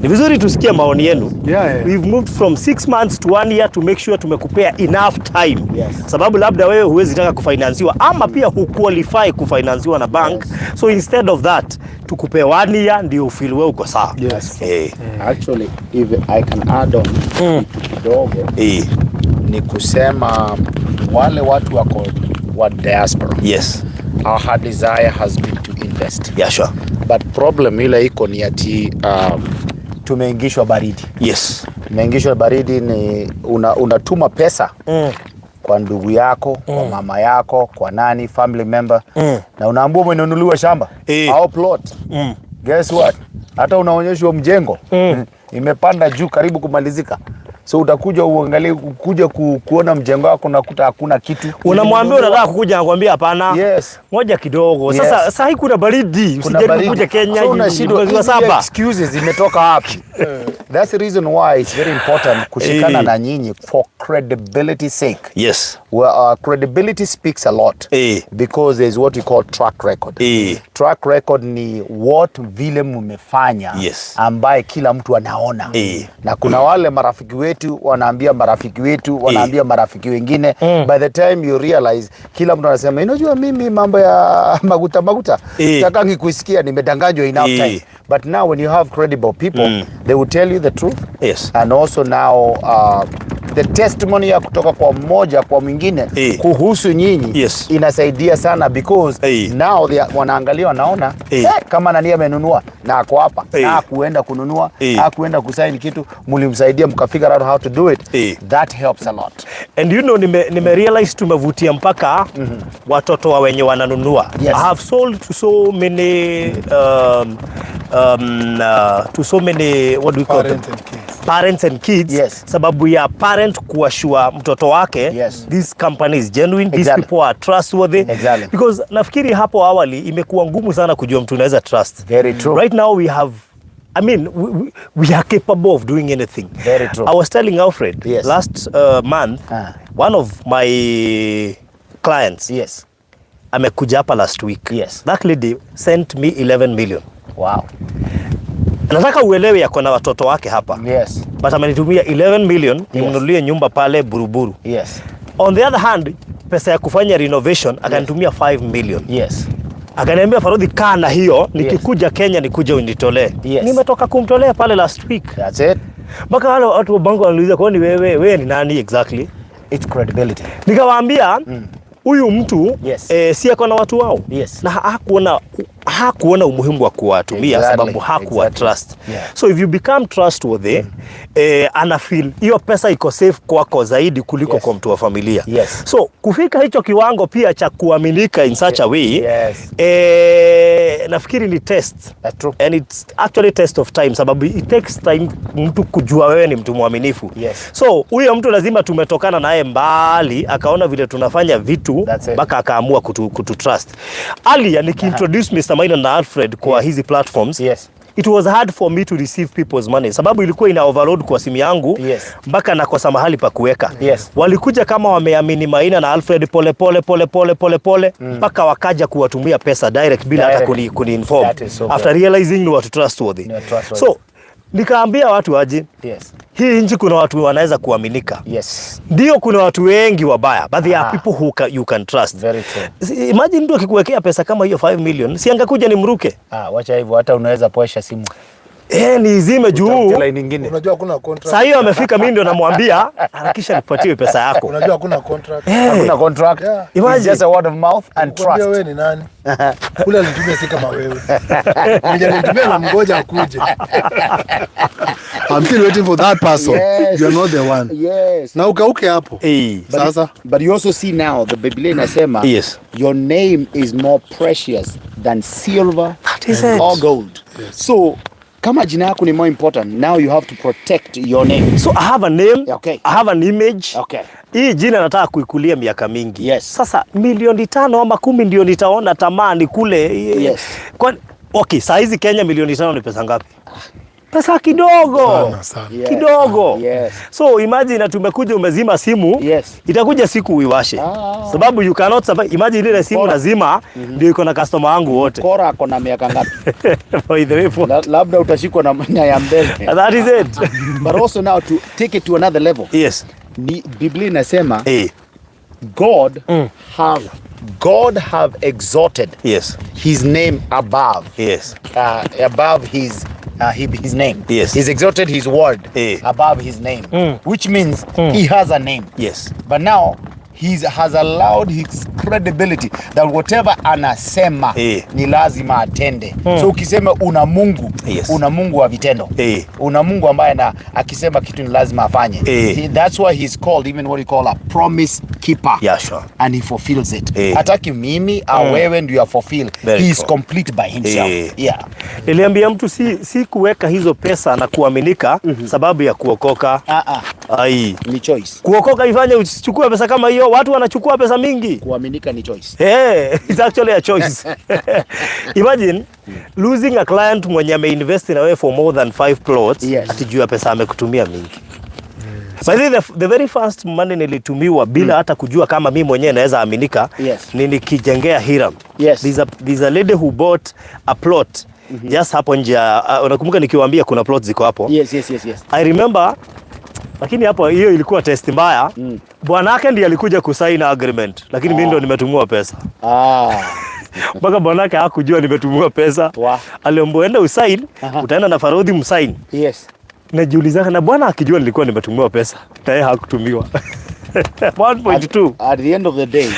Ni vizuri tusikie maoni yenu. Yeah. We've moved from 6 months to one year to make sure tumekupea enough time. Sababu labda wewe huwezi taka kufinansiwa ama pia huqualify kufinansiwa na bank. So instead of that, tukupe one year ndio ufeel wewe uko sawa. Actually, if I can add on kitu kidogo, ni kusema wale watu wako wa diaspora, our heart desire has been to invest, but problem ile iko ni ati tumeingishwa baridi. Tumeingishwa baridi ni unatuma pesa kwa ndugu yako, kwa mama yako, kwa nani, family member, na unaambiwa umenunuliwa shamba au plot. Guess what, hata unaonyeshwa mjengo, imepanda juu karibu kumalizika. So utakuja uangalie, kuja kuona mjengo wako unakuta hakuna kitu. Unamwambia unataka kukuja, anakuambia hapana. Yes. Ngoja kidogo. Yes. Sasa saa hii kuna baridi, Kuna usijaribu baridi. kuja Kenya So unashindwa mwezi wa hizi 7. excuses zimetoka wapi? That's the reason why it's very important kushikana na nyinyi for credibility sake. Yes. Well, credibility speaks a lot because there's what we call track record. Track record ni what vile mmefanya ambaye kila mtu anaona. Na kuna wale marafiki wetu wanaambia marafiki wetu wanaambia marafiki wengine. By the time you realize kila mtu anasema, unajua mimi mambo ya maguta maguta sitakangi kuisikia, nimedanganywa enough time. But now when you have credible people, they will tell you the truth. And also now the testimony ya kutoka kwa mmoja kwa mwingine kuhusu nyinyi inasaidia sana because now they wanaangalia wanaona kama nani amenunua na ako hapa na hakuenda kununua, hakuenda kusign kitu, mlimsaidia mkafigure out how to do it. That helps a lot. And you know, nime realize tumevutia mpaka watoto wa wenye wananunua. I have sold to so many to so many, what do we call them? Parent and kids. Parents and kids. Sababu ya parent kuassure mtoto wake this company is genuine, these people are trustworthy. Because nafikiri hapo awali imekuwa ngumu sana kujua mtu unaweza trust. Very true. Right now we have, I mean, we are capable of doing anything. Very true. I was telling Alfred last month, one of my clients amekuja hapa last week. That lady sent me 11 million. Wow. Nataka uelewe yako na watoto wake hapa. But amenitumia 11 million nimnunulie nyumba pale Buruburu. On the other hand, pesa ya kufanya renovation akanitumia 5 million. Akaniambia, "Farodhi, kaa na hiyo, nikikuja Kenya nikuje unitolee." Nimetoka kumtolea pale last week. That's it. Mpaka wale watu wa bank wananiuliza, "Kwani wewe ni nani exactly?" It's credibility. Nikawaambia huyu mtu si ako na watu wao na hakuona umuhimu wa kuwatumia sababu hakuwa trust. So if you become trustworthy, ana feel hiyo pesa iko safe kwako zaidi kuliko kwa mtu wa familia. So kufika hicho kiwango pia cha kuaminika in such a way, nafikiri ni test. That's true. And it's actually test of time, sababu it takes time mtu kujua wewe ni mtu mwaminifu. So huyo mtu lazima tumetokana naye mbali, akaona vile tunafanya vitu That's it. mpaka akaamua kutu trust. Earlier nikiintroduce Mr. Maina na Alfred kwa hizi platforms, it was hard for me to receive people's money sababu ilikuwa ina overload kwa simu yangu mpaka nakosa mahali pa kuweka. Walikuja kama wameamini Maina na Alfred pole pole pole pole pole pole mpaka wakaja kuwatumia pesa direct bila hata Direct. kuni inform That is so after good. realizing ni watu trustworthy. Ni watu trustworthy. So nikaambia watu aje, hii nchi kuna watu wanaweza kuaminika. Ndio kuna watu wengi wabaya, but there are people who you can trust. Very true. Imagine mtu akikuwekea pesa kama hiyo 5 million, si angekuja nimruke? Ah, wacha hivyo, hata unaweza poesha simu. Eh, niizime juu. Utafute line nyingine. Unajua hakuna contract. Saa hiyo amefika, mimi ndio namwambia harakisha nipatie pesa yako. Unajua hakuna contract. Hakuna contract. It's Imagine. just a word of mouth and Kuambia trust. wewe ni nani? Kule alinitumia si kama wewe. Mwenye alinitumia namngoja akuje. I'm still waiting for that person. You are not the one. Na ukauke hapo. Sasa But you also see now the Biblia inasema your name is more precious than silver That is it. or gold. So kama jina yako ni more important, now you have to protect your name. So I have a name, I have an image. Hii jina nataka kuikulia miaka mingi. Sasa milioni 5 ama 10 ndio nitaona tamaa nikule. Kwa, okay, saa hizi Kenya milioni 5 ni pesa ngapi? Pesa kidogo. Sana, sana. Kidogo. So imagine na tumekuja umezima simu. Itakuja siku uiwashe. Sababu you cannot survive. Imagine ile simu Kora. lazima ndio iko na customer wangu wote. Kora ako na miaka ngapi? By the way, for, Labda utashikwa na nyaya mbele. that is it. But also now to take it to another level. Ni Biblia inasema God have exalted his name above above his name. He's exalted his word above his name, which means he has a name. But now he has allowed his credibility that whatever anasema ni lazima atende. So ukisema una Mungu, una Mungu wa vitendo. Una Mungu ambaye na akisema kitu ni lazima afanye. That's why he's called even what you call a promise keeper. Yeah, sure. And he fulfills it. Eh. Hataki mimi au wewe ndio ya fulfill. Very He is true. complete by himself. Eh. Yeah. Niliambia mtu si kuweka hizo pesa na kuaminika sababu ya kuokoka. Ah ah, Ai. ni choice. Kuokoka ifanye usichukue pesa kama hiyo. Watu wanachukua pesa mingi. Kuaminika ni choice. Hey, it's actually a choice. Imagine losing a client mwenye ameinvest na wewe for more than five plots ati juu ya pesa amekutumia mingi. By the way, the very first money nilitumiwa bila hata kujua kama mi mwenyewe naweza aminika ni nikijengea Hiram. There's a lady who bought a plot just hapo nje unakumbuka nikiwaambia kuna plot ziko hapo? Yes. I remember, lakini hapo hiyo ilikuwa test mbaya. Bwanake ndiye alikuja kusign agreement, lakini mimi ndo nimetumiwa pesa. Mpaka bwanake hakujua nimetumiwa pesa. Aliambiwa, "Enda usign, utaenda na Farodhi msign." Najiuliza, na bwana akijua nilikuwa nimetumiwa pesa na yeye hakutumiwa 1.2? At the end of the day,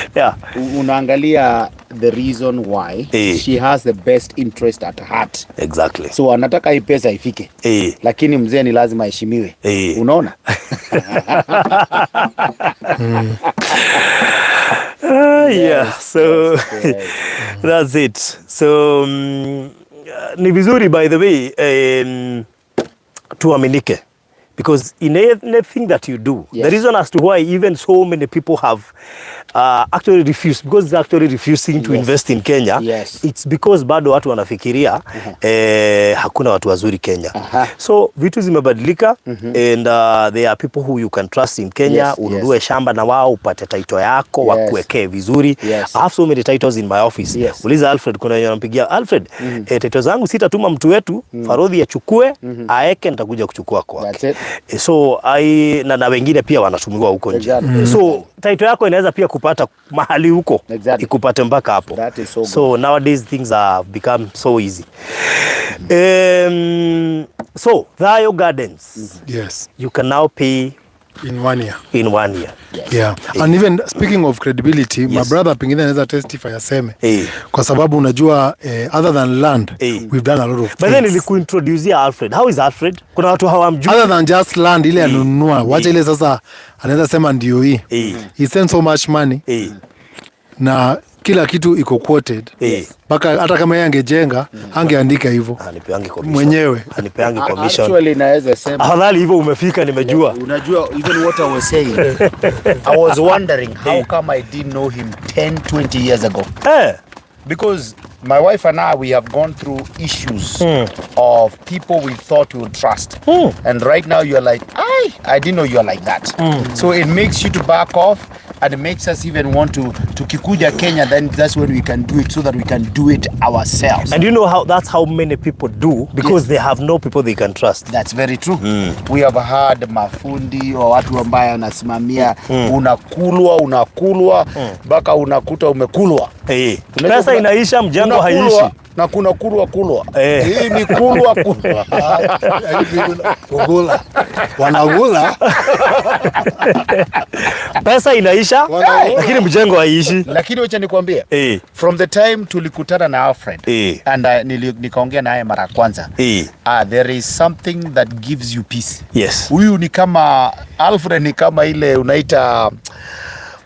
unaangalia the reason why she has the best interest at heart. So anataka hii pesa ifike. Lakini mzee ni lazima aheshimiwe. Unaona? Yeah, so that's it. So ni vizuri, by the way, tuaminike because in anything that you do, the reason as to why even so many people have actually refused, because they're actually refusing to invest in Kenya, it's because bado watu wanafikiria hakuna watu wazuri Kenya. So vitu zimebadilika and there are people who you can trust in Kenya. Ununue shamba na wao, upate title yako, wakuwekee vizuri. I have so many titles in my office. Uliza Alfred, kuna wenye wanampigia Alfred, title zangu sitatuma mtu wetu, Farodhi achukue, aeke, nitakuja kuchukua kwake. That's it. So na wengine pia wanatumiwa huko nje. So title yako inaweza pia kupata mahali huko, ikupate mpaka hapo. That is so good. So nowadays things have become so easy. So Thayo Gardens, you can now pay in one year. In one year. Yeah. And even speaking of credibility, my brother pengine anaweza testify aseme kwa sababu unajua other than land, we've done a lot of But then things. nilikuintroducea Alfred. How is Alfred? Kuna watu hawamjui. Other than just land ile anunua, wacha ile sasa anaweza sema ndio hii. He sent so much money na kila kitu iko quoted mpaka hata kama yeye angejenga angeandika hivyo Hanipeangi commission. mwenyewe. Hanipeangi commission. Actually naweza sema Afadhali hivyo umefika nimejua. Unajua, even what I was saying, I was wondering how come I didn't know him 10, 20 years ago. Because my wife and I, we have gone through issues of people we thought we would trust. And right now you're like, I didn't know you're like that. So it makes you to back off and it makes us even want to tukikuja Kenya, then that's when we can do it so that we can do it ourselves. And you know how that's how many people do, because they have no people they can trust. That's very true. We have had mafundi wa watu ambaye wanasimamia, unakulwa, unakulwa mpaka unakuta umekulwa. Unajua Pesa inaisha, mjengo kuna kulwa haiishi. na kuna kulwa kulwa. Eh. Hii ni kulwa kulwa. Kugula. Wanagula. Pesa inaisha Wanagula. lakini mjengo haiishi. Lakini wacha nikwambie, from the time tulikutana na Alfred and nikaongea naye mara ya kwanza, there is something that gives you peace. Huyu ni kama Alfred, ni kama ile unaita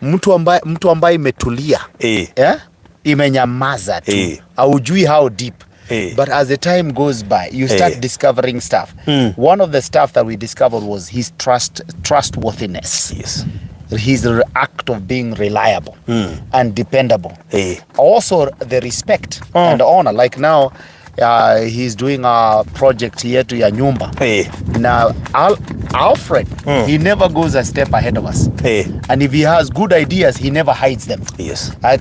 mtu ambaye imetulia, eh? Imenyamaza tu, haujui how deep, but as the time goes by you start discovering stuff. One of the stuff that we discovered was his trustworthiness, his act of being reliable and dependable, also the respect and honor. Like now, he's doing a project yetu ya nyumba na Alfred, he never goes a step ahead of us, and if he has good ideas, he never hides them.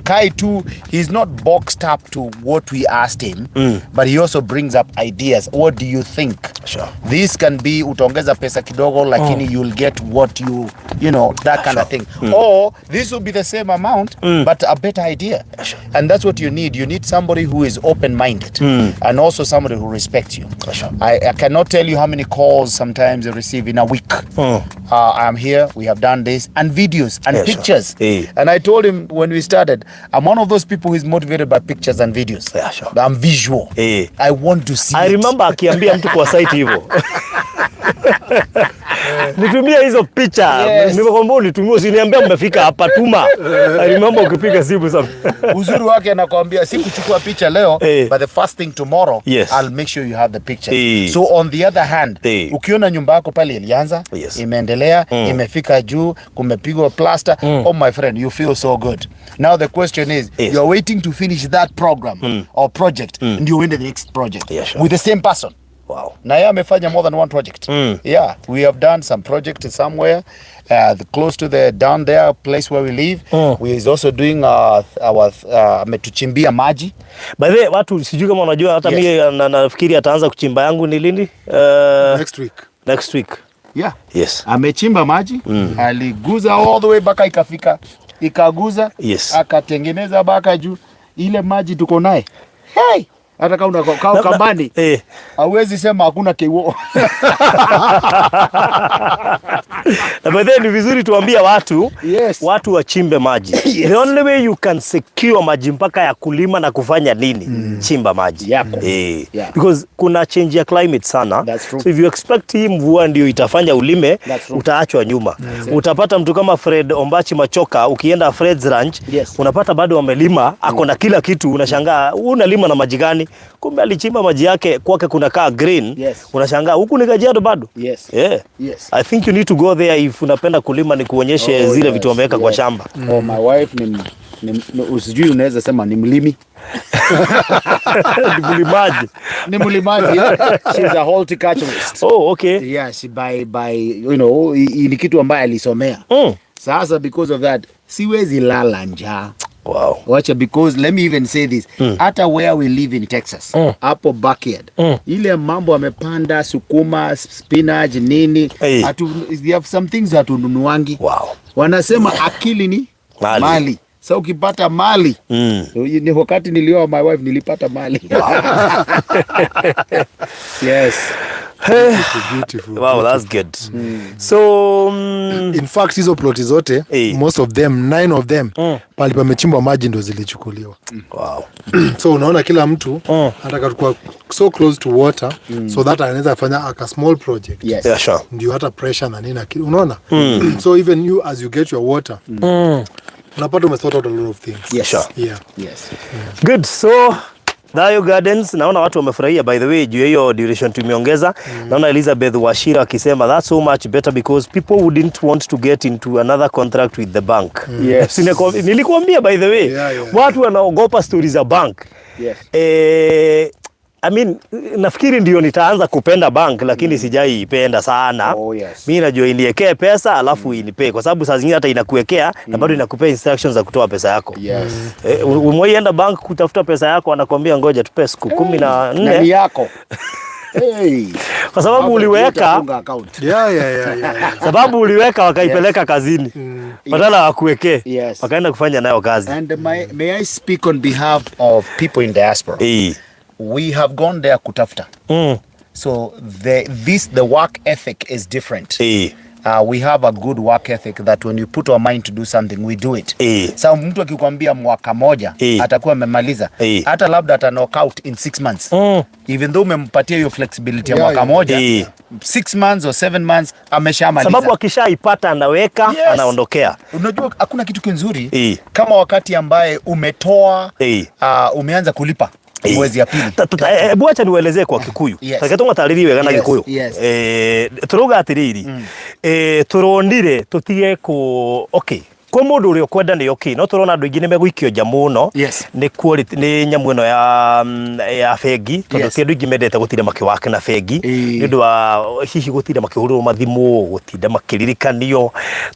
Kai too, he's not boxed up to what we asked him, but he also brings up ideas. What do you think? This can be utaongeza pesa kidogo, lakini you'll get what you, that kind of thing. Or this will be the same amount, but a better idea. And that's what you need. You need somebody who is open-minded and also somebody who respects you. I cannot tell you how many calls sometimes I receive in a week. I'm here, we have done this, and videos and pictures. And I told him when we started, I'm one of those people who is motivated by pictures and videos. I'm visual. I want to see I it. Remember akiambia mtu kwa site hivyo. Nitumie hizo picha. Nimekwambia unitumie, usiniambia mmefika hapa, tuma. I remember ukipiga simu sana. Uzuri wake anakuambia si kuchukua picha leo, but the first thing tomorrow, I'll make sure you have the pictures. So on the other hand, ukiona nyumba yako pale ilianza, imeendelea, imefika juu, kumepigwa plaster, oh my friend, you feel so good. Now the question is, you're waiting to finish that program or project ndio uende the next project with the same person. Na yeye amefanya more than one project. Yeah, we have done some project somewhere close to the down there place where we live. We is also doing our ametuchimbia maji. By the way, watu sijui kama unajua hata mimi nafikiri ataanza kuchimba yangu ni lini? Next week. Next week. Yeah. Yes. Amechimba maji, aliguza all the way mpaka ikafika, ikaguza, akatengeneza mpaka juu. Ile maji tuko naye. Hey! Hata kama unakaa Ukambani, hauwezi sema hakuna kiwo. Na by the way, ni vizuri tuambie watu, watu wachimbe maji. The only way you can secure maji mpaka ya kulima na kufanya nini, chimba maji Yako. Because kuna change ya climate sana. That's true. So if you expect hii mvua ndio itafanya ulime, That's true. utaachwa nyuma. Utapata mtu kama Fred Ombachi Machoka, ukienda Fred's Ranch, unapata bado wamelima, ako na kila kitu, unashangaa unalima na maji gani? Kumbe alichimba maji yake, kwake kuna kaa green. Unashangaa huku ni Kajiado bado. I think you need to go there if unapenda kulima, ni kuonyeshe Oh, zile yes, vitu wameweka kwa shamba. Oh, my wife ni usijui unaweza sema ni mlimi. Ni mlimaji. Ni mlimaji. She's a horticulturist. Oh, okay. Yeah, she by you know, ni kitu ambaye alisomea. Sasa because of that siwezi lala njaa. Wacha, because let me even say this. Hata where we live in Texas, hapo backyard, ile mambo amepanda sukuma, spinach, nini, they have some things hatununuangi. Wanasema akili ni Mali. mali. Sasa ukipata mali, ni wakati nilioa my wife nilipata mali. Yes. Beautiful. Wow, that's good. So In fact, hizo ploti zote, most of them, nine of them, pali pamechimbwa maji ndo zilichukuliwa. So unaona kila mtu anataka kuwa so close to water so that anaweza fanya aka small project. Yeah, sure. Ndio hata pressure na nini unaona? So even you, as you get your water, unapata umesort out a lot of things. Sure. Good. So Thayo Gardens, naona watu wamefurahia by the way juu ya hiyo duration tumeongeza. Naona Elizabeth Washira akisema that's so much better because people wouldn't want to get into another contract with the bank. Nilikuambia by the way, watu wanaogopa stories za bank. I mean, nafikiri ndio nitaanza kupenda bank, lakini sijaipenda sana. Mi najua iniekee pesa alafu inipee, kwa sababu saa zingine hata inakuwekea na bado inakupea instructions za kutoa pesa yako. Umewahi enda bank kutafuta pesa yako, anakuambia ngoja tupe siku kumi na Na ni nne yako. Hey. Kwa sababu Hapo uliweka utafunga account. Sababu uliweka wakaipeleka kazini badala wakuwekee, wakaenda kufanya nayo kazi. And may I speak on behalf of people in diaspora? We have gone there kutafuta. So the work ethic is different. We have a good work ethic that when you put our mind to do something, we do it. Sa mtu akikwambia mwaka moja atakuwa amemaliza, hata labda ata knock out in 6 months. Even though umempatia hiyo flexibility ya mwaka moja, 6 months or 7 months ameshamaliza. Sababu akishaipata anaweka, anaondokea. Unajua hakuna kitu kizuri kama wakati ambaye umetoa, umeanza kulipa mwezi ya pili. Hebu acha niwaelezee kwa Kikuyu. Reke tũgatarĩrie wega na Gikuyu. Tũrauga atĩrĩrĩ, tũronire tũtige kũ, okay, kwĩ mũndũ ũrĩa ũkwenda nĩ okay, no tũrona andũ aingĩ nĩ megũikio nja mũno nĩ quality, nĩ nyamũ ĩno ya bengi, tondũ ti andũ aingĩ mendete gũtinda makĩwaka na bengi nĩ ũndũ wa hihi gũtinda makĩhũrĩrwo mathimũ, gũtinda makĩririkanio.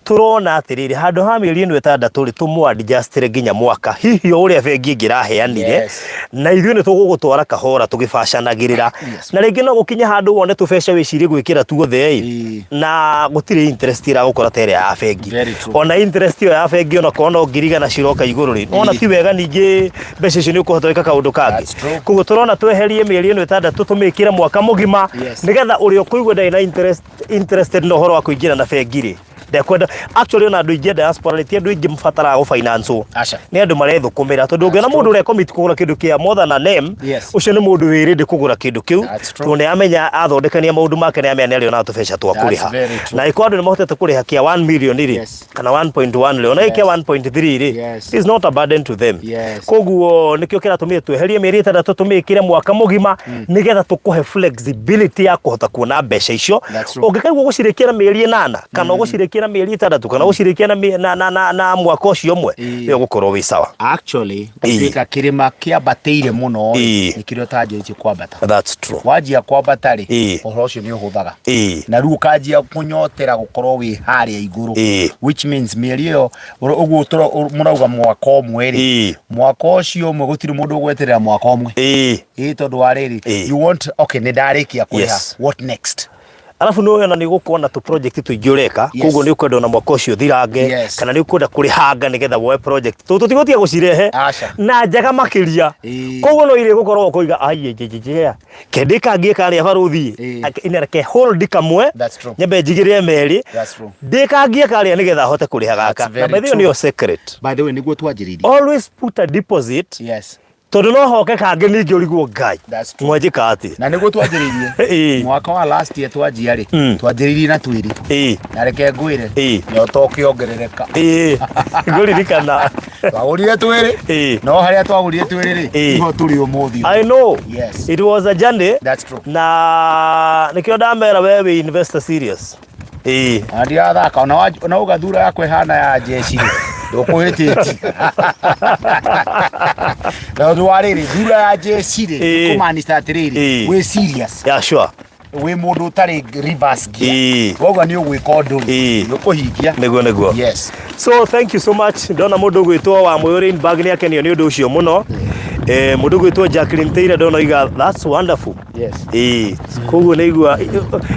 Tũrona atĩrĩrĩ, handũ ha mĩeri ĩno 6 rĩ, tũmũ adjustĩre nginya mwaka, hihi o ũrĩa bengi ĩngĩ ĩraheanire, na ithuĩ nĩ tũgũgũtwara kahora tũgĩbacanagĩrĩra, na rĩngĩ no gũkinye handũ wone tũbeca wĩcirie gwĩkĩra tuothe ĩ, na gũtirĩ interest ĩragũkora ta ĩrĩa ya bengi. Very true. Ona interest ĩyo ya bengi ona no 100,000 ciroka igũrũ rĩ, ona ti wega, ningĩ mbeca icio nĩ ũkũhota gwĩka kaũndũ kangĩ. That's true. Koguo tũrona tweherie mĩeri ĩno 6, tũmĩkĩre mwaka mũgima, nĩgetha ũrĩa ũkũigua ndarĩ na interested na ũhoro wa kũingĩra na bengi rĩ, Ndekwenda actually ona andũ aingĩ a diaspora rĩ, ti andũ aingĩ mabataraga gũfinance. Aca. Nĩ andũ marethũkũmĩra, tondũ ũngĩona mũndũ ũrĩa commit kũgũra kĩndũ kĩa more than an M, Yes. ũcio nĩ mũndũ wĩ ready kũgũra kĩndũ kĩu, That's true. tondũ nĩ amenya athondekania maũndũ make nĩ amenya nĩ arĩonaga tũbeca twa That's kũrĩha. very true. Na ĩkorwo andũ nĩ mahotete kũrĩha kĩa 1 million rĩ, kana 1.1 rĩ, ona gĩkĩa 1.3 rĩ, is not a burden to them. Koguo nĩkĩo kĩratũmire tweherie mĩeri 6 tũmĩkĩre mwaka mũgima, nĩgetha tũkũhe flexibility ya kũhota kuona mbeca icio. That's true. Ũngĩkaigua gũcirĩkia na mĩeri 8, kana ũgũcirĩkia na mĩeri 6, kana ũgũcirĩkia na mwaka ũcio ũmwe, nĩ ũgũkorwo wĩ sawa. Actually, gũtuĩka kĩrĩma kĩambatĩire mũno rĩ, nĩ kĩrĩa ũtanjĩtie kwambata. That's true. Wanjia kwambata rĩ, ũhoro ũcio nĩ ũhũthaga. Na rĩu ũkanjia kũnyotera gũkorwo wĩ harĩa igũrũ. Which means mĩeri ĩyo, ũguo mũrauga mwaka ũmwe rĩ, mwaka ũcio ũmwe gũtirĩ mũndũ ũgweterera mwaka ũmwe. Ĩĩ, tondũ wa rĩrĩ, you want, okay, nĩ ndarĩkia kũrĩha. What next? Arabu nĩ ũyona nĩ ũgũkorwo na tũ project tũingĩ ũreka, koguo nĩ ũkwenda ona mwaka ũcio ũthirange, kana nĩ ũkwenda kũrĩhanga nĩgetha woe project. Tondũ tũtigũtiga gũcirehe Aca. na njega makĩria. Koguo no irĩ gũkorwo ũkoiga, ai, nje, nje, nje, kende kangie karĩa barũthi, ina reke hold kamwe, That's true. nyambe njigĩrĩre merĩ, That's true. ndĩkangie karĩa nĩgetha hote kũrĩha gaka. That's very Na by the way, true. nĩyo secret. By the way, nĩguo twanjĩrĩirie. Always put a deposit. Tondũ no hoke kangĩ ningĩ ũrigwo Ngai. That's true. Mwanjĩka atĩa? Na nĩguo twanjĩrĩirie. Mwaka wa last year twanjia rĩ, twanjĩrĩirie na twĩrĩ. Na reke ngwĩre, nyota ũkĩongerereka. Ngũririkana. Twagũrire twĩrĩ. No harĩa twagũrire twĩrĩ rĩ, niho tũrĩ ũmũthĩ. I know. Yes. It was a journey. That's true. Na nĩkĩo ndamera we wĩ investor serious. Na ndirathaka, ona ũgathura yakwa ĩhana ya jeshi rĩ, ndũkũhĩtĩtie. Na ũndũ wa rĩrĩ, thura ya jeshi rĩ, kũmaanisha atĩrĩrĩ, wĩ serious. Yeah, sure. Wĩ mũndũ ũtarĩ reverse gear. Woguo nĩ ũgwĩka ũndũ rĩ, nĩ ũkũhingia. Nĩguo, nĩguo. Yes. So thank you so much. Ndona mũndũ ũgwĩtwo wa Mũyũ Rainbag nĩ akenio nĩ ũndũ ũcio mũno. Mũndũ ũgwĩtwo Jacqueline Taylor ndona oiga that's wonderful. Yes. Koguo nĩ igua,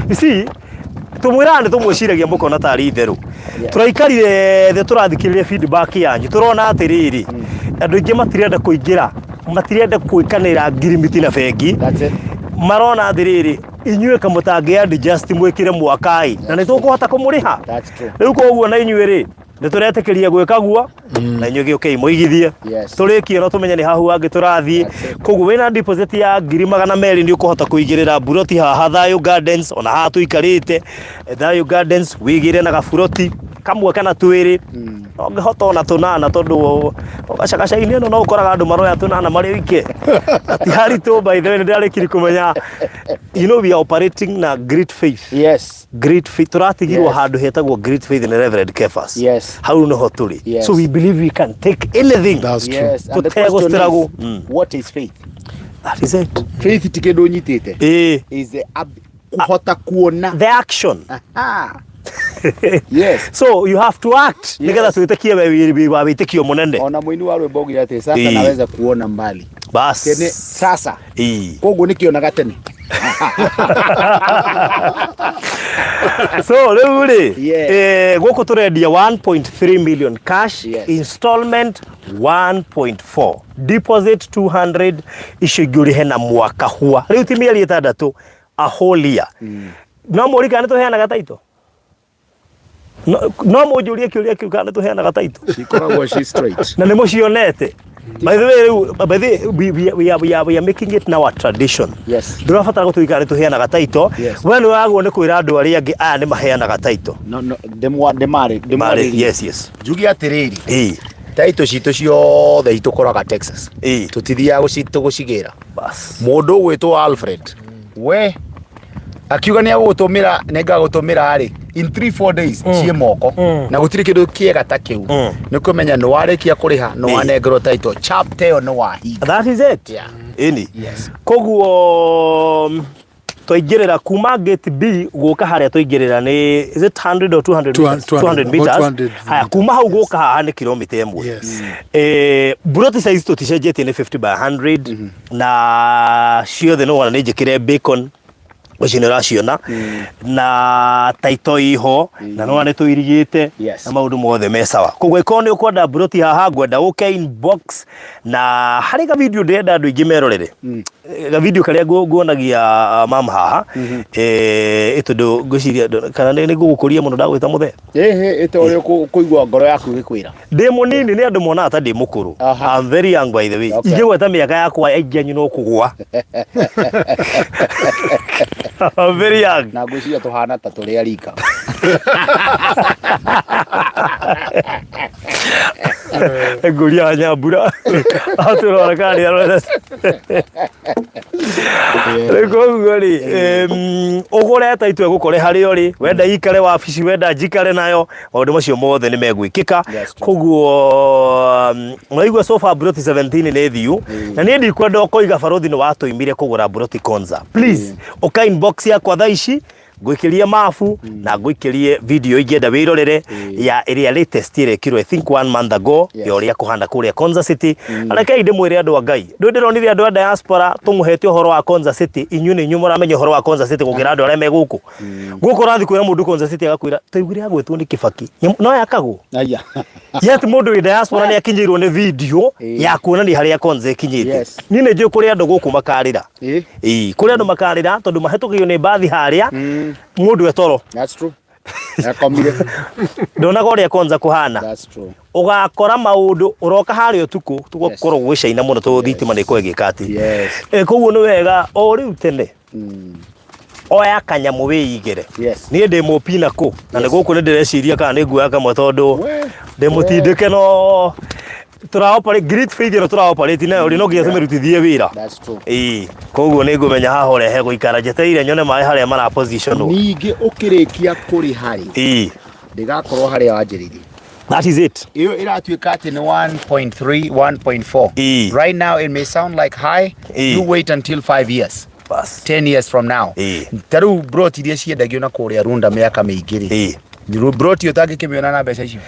you see, tũmwĩraga nĩ tũmwĩciragia mũkona tarĩ itherũ. Tũraikarire thĩ tũrathikĩrĩria feedback yanyu, tũrona atĩrĩrĩ, andũ aingĩ matirenda kũingĩra, matirenda gwĩkanĩra ngirimiti na bengi. That's it. Marona atĩrĩrĩ, inyuĩ kamũtangĩ adjust mwĩkĩre mwaka-ĩ, na nĩ tũkũhota kũmũrĩha. That's true. Rĩu koguo na inyuĩ rĩ, nĩ tũretĩkĩria gwĩka guo, na inyuĩ gĩũkei mũigithie. Tũrĩkie no tũmenye nĩ hahu hangĩ tũrathiĩ. That's it. Koguo wĩna deposit ya ngiri magana merĩ nĩ ũkũhota kũigĩrĩra buroti haha Thayũ Gardens, ona haha tũikarĩte Thayũ Gardens, wĩigĩre na gaburoti kamwe kana twĩrĩ. No ngĩhota ona tũnana, tondũ gacagaca-inĩ ĩno no ũkoraga andũ maroya tũnana marĩ oike. Na ti haritũ, by the way, nĩ ndĩrarĩkirie kũmenya, you know, we are operating na great faith. Yes. Great faith. Tũratigirwo Yes. handũ hetagwo Great Faith nĩ Reverend Kefas. Yes. Hau noho tũrĩ. Yes. So we believe we can take anything. That's true. Yes. And the Tũtegũ question is, struggle. what is faith? That is it. Faith ti kĩndũ ũnyitĩte. Is the kũhota kuona. The action. Aha. Yes. So you have to act. Yes. Nĩgetha twĩtĩkie we wĩ wa wĩtĩkio mũnene. Ona mũini wa rwĩmbo augire atĩ sasa naweza kuona mbali. Bas. Tene sasa. Koguo nĩkĩonaga tene. So rĩu rĩ, Yes. gũkũ tũrendia 1.3 million cash, Yes. installment 1.4, deposit 200, icio ingĩ ũrĩhe na mwaka hua. Rĩu ti mĩeri 6, a whole year. No mũũrie kana nĩtũheanaga title? No mũnjũrie kĩũria kĩu kana nĩtũheanaga title? Cikoragwo ci straight. Na nĩ mũcionete. By the way, rĩu, by the way, we are making it now a tradition. Yes. Ndũrabatara gũtuĩka nĩ tũheanaga title. Yes. We nĩ wagwo nĩ kwĩra andũ arĩa angĩ aya nĩ maheanaga title. No, no, ndĩmwarĩrie. Marĩ, yes, yes. Njuge atĩrĩrĩ, Title citũ ciothe itũkoraga Texas. Tũtithiaga tũgũcigĩra. Bas. Mũndũ ũgwĩtwo Alfred, we akiuga nĩ agũgũtũmĩra, nĩ ngagũtũmĩra rĩ, in 3-4 days ciĩ moko. Na gũtirĩ kĩndũ kĩega ta kĩu. Nĩ kũmenya nĩ warĩkia kũrĩha, nĩ wanengerwo title. Chapter ĩyo nĩ wahinga. That is it. Yeah. Ĩni. Yes. Koguo twaingĩrĩra kuma gate B gũka harĩa twaingĩrĩra nĩ, is it 100 or 200 meters? 200, 200 meters. about 200 Haya, kuma hau gũka haha nĩ kilomita ĩmwe. Yes. Buroti size tũticenjetie nĩ 50 by 100. Na ciothe nĩ wona nĩ njĩkĩre bacon. Ici nĩ ũraciona na taito iho na nona nĩ tũirigĩte na maũndũ mothe me sawa. Koguo ĩkorwo nĩ ũkwenda mburoti haha, ngwenda ũke inbox na harĩ ga video ndĩrenda andũ aingĩ merorere, ga video karĩa nguonagia mam haha, tondũ ngwĩciria kana nĩ ngũgũkũria mũno ndagwĩta mũthee. Ĩhĩ, ĩta ũrĩa ũkũigua ngoro yaku ĩgĩkwĩra. Ndĩ mũnini nĩ andũ monaga ta ndĩ mũkũrũ. I'm very young, by the way. Ingĩgweta mĩaka yakwa, aingĩ anyu no kũgwa. I'm very young. Na ngwĩciria tũhana ta tũrĩ a rika. Ngũria Nyambura atũrora kana nĩ arorete. Rĩu koguo rĩ, ũgũre taitũ ĩgũkore harĩa ũrĩ, wenda ikare wabici, wenda njikare nayo, maũndũ macio mothe nĩ megwĩkĩka. Koguo mwaigua sofa mburoti 17 nĩ thiu, na niĩ ndikwenda ũkoiga barothi nĩ watũimire kũgũra mburoti Konza. Please ũka inbox yakwa thaa ici, ngũikĩrie mabu na ngũikĩrie video ingĩenda wĩrorere ya ĩrĩa latest ĩrekirwo, I think one month ago, ya ũrĩa kũhana kũrĩa Konza City. Na rekei ndĩmwĩre, andũ a Ngai, ndũ ndĩronire andũ a diaspora tũmũhete ũhoro wa Konza City, inyuĩ nĩ inyuĩ mũramenya ũhoro wa Konza City gũkĩra andũ arĩa me gũkũ. Gũkũ ũrathiĩ kwĩra mũndũ Konza City, agakwĩra tũiguire agwĩtwo nĩ Kibaki. No yakagwo. Aya. Yet mũndũ wĩ diaspora nĩ akinyĩirwo nĩ video ya kuonania harĩa Konza ĩkinyĩte. Niĩ nĩ njũĩ kũrĩ andũ gũkũ makarĩra. Ĩĩ, kũrĩ andũ makarĩra tondũ mahĩtũkĩirwo nĩ mbathi harĩa mũndũ etoro. That's true. Akomire. Ndonaga ũrĩa Konza kũhana. That's true. Ũgakora maũndũ ũroka harĩa ũtukũ tũgũkorwo gwĩcaina mũno tondũ thitima nĩ ĩkorwo ĩgĩka atĩ. Koguo nĩ wega o rĩu tene oya kanyamũ wĩigĩre. Niĩ ndĩ mũpina kũ na nĩ gũkũ nĩ ndĩreciria kana nĩ nguoya kamwe tondũ ndĩ mũtindĩke, no tũra great faith ĩno tũra operate nayo rĩ, no nginya tũmĩrutithie wĩra. That's true. Ĩĩ, koguo nĩ ngũmenya haha ũrĩa hegũikara, njetereire nyone maĩ harĩa mara position. Ningĩ ũkĩrĩkia kũrĩha rĩ, ndĩgakorwo harĩa wanjĩrĩirie. That is it. Ĩyo ĩratuĩka atĩ nĩ 1.3, 1.4. Right now it may sound like high. You wait until 5 years, Bas. 10 years from now. Ta rĩu broti iria ciendagio na kũrĩa Runda mĩaka mĩingĩ rĩ, broti ũtangĩkĩmĩona na mbeca icio.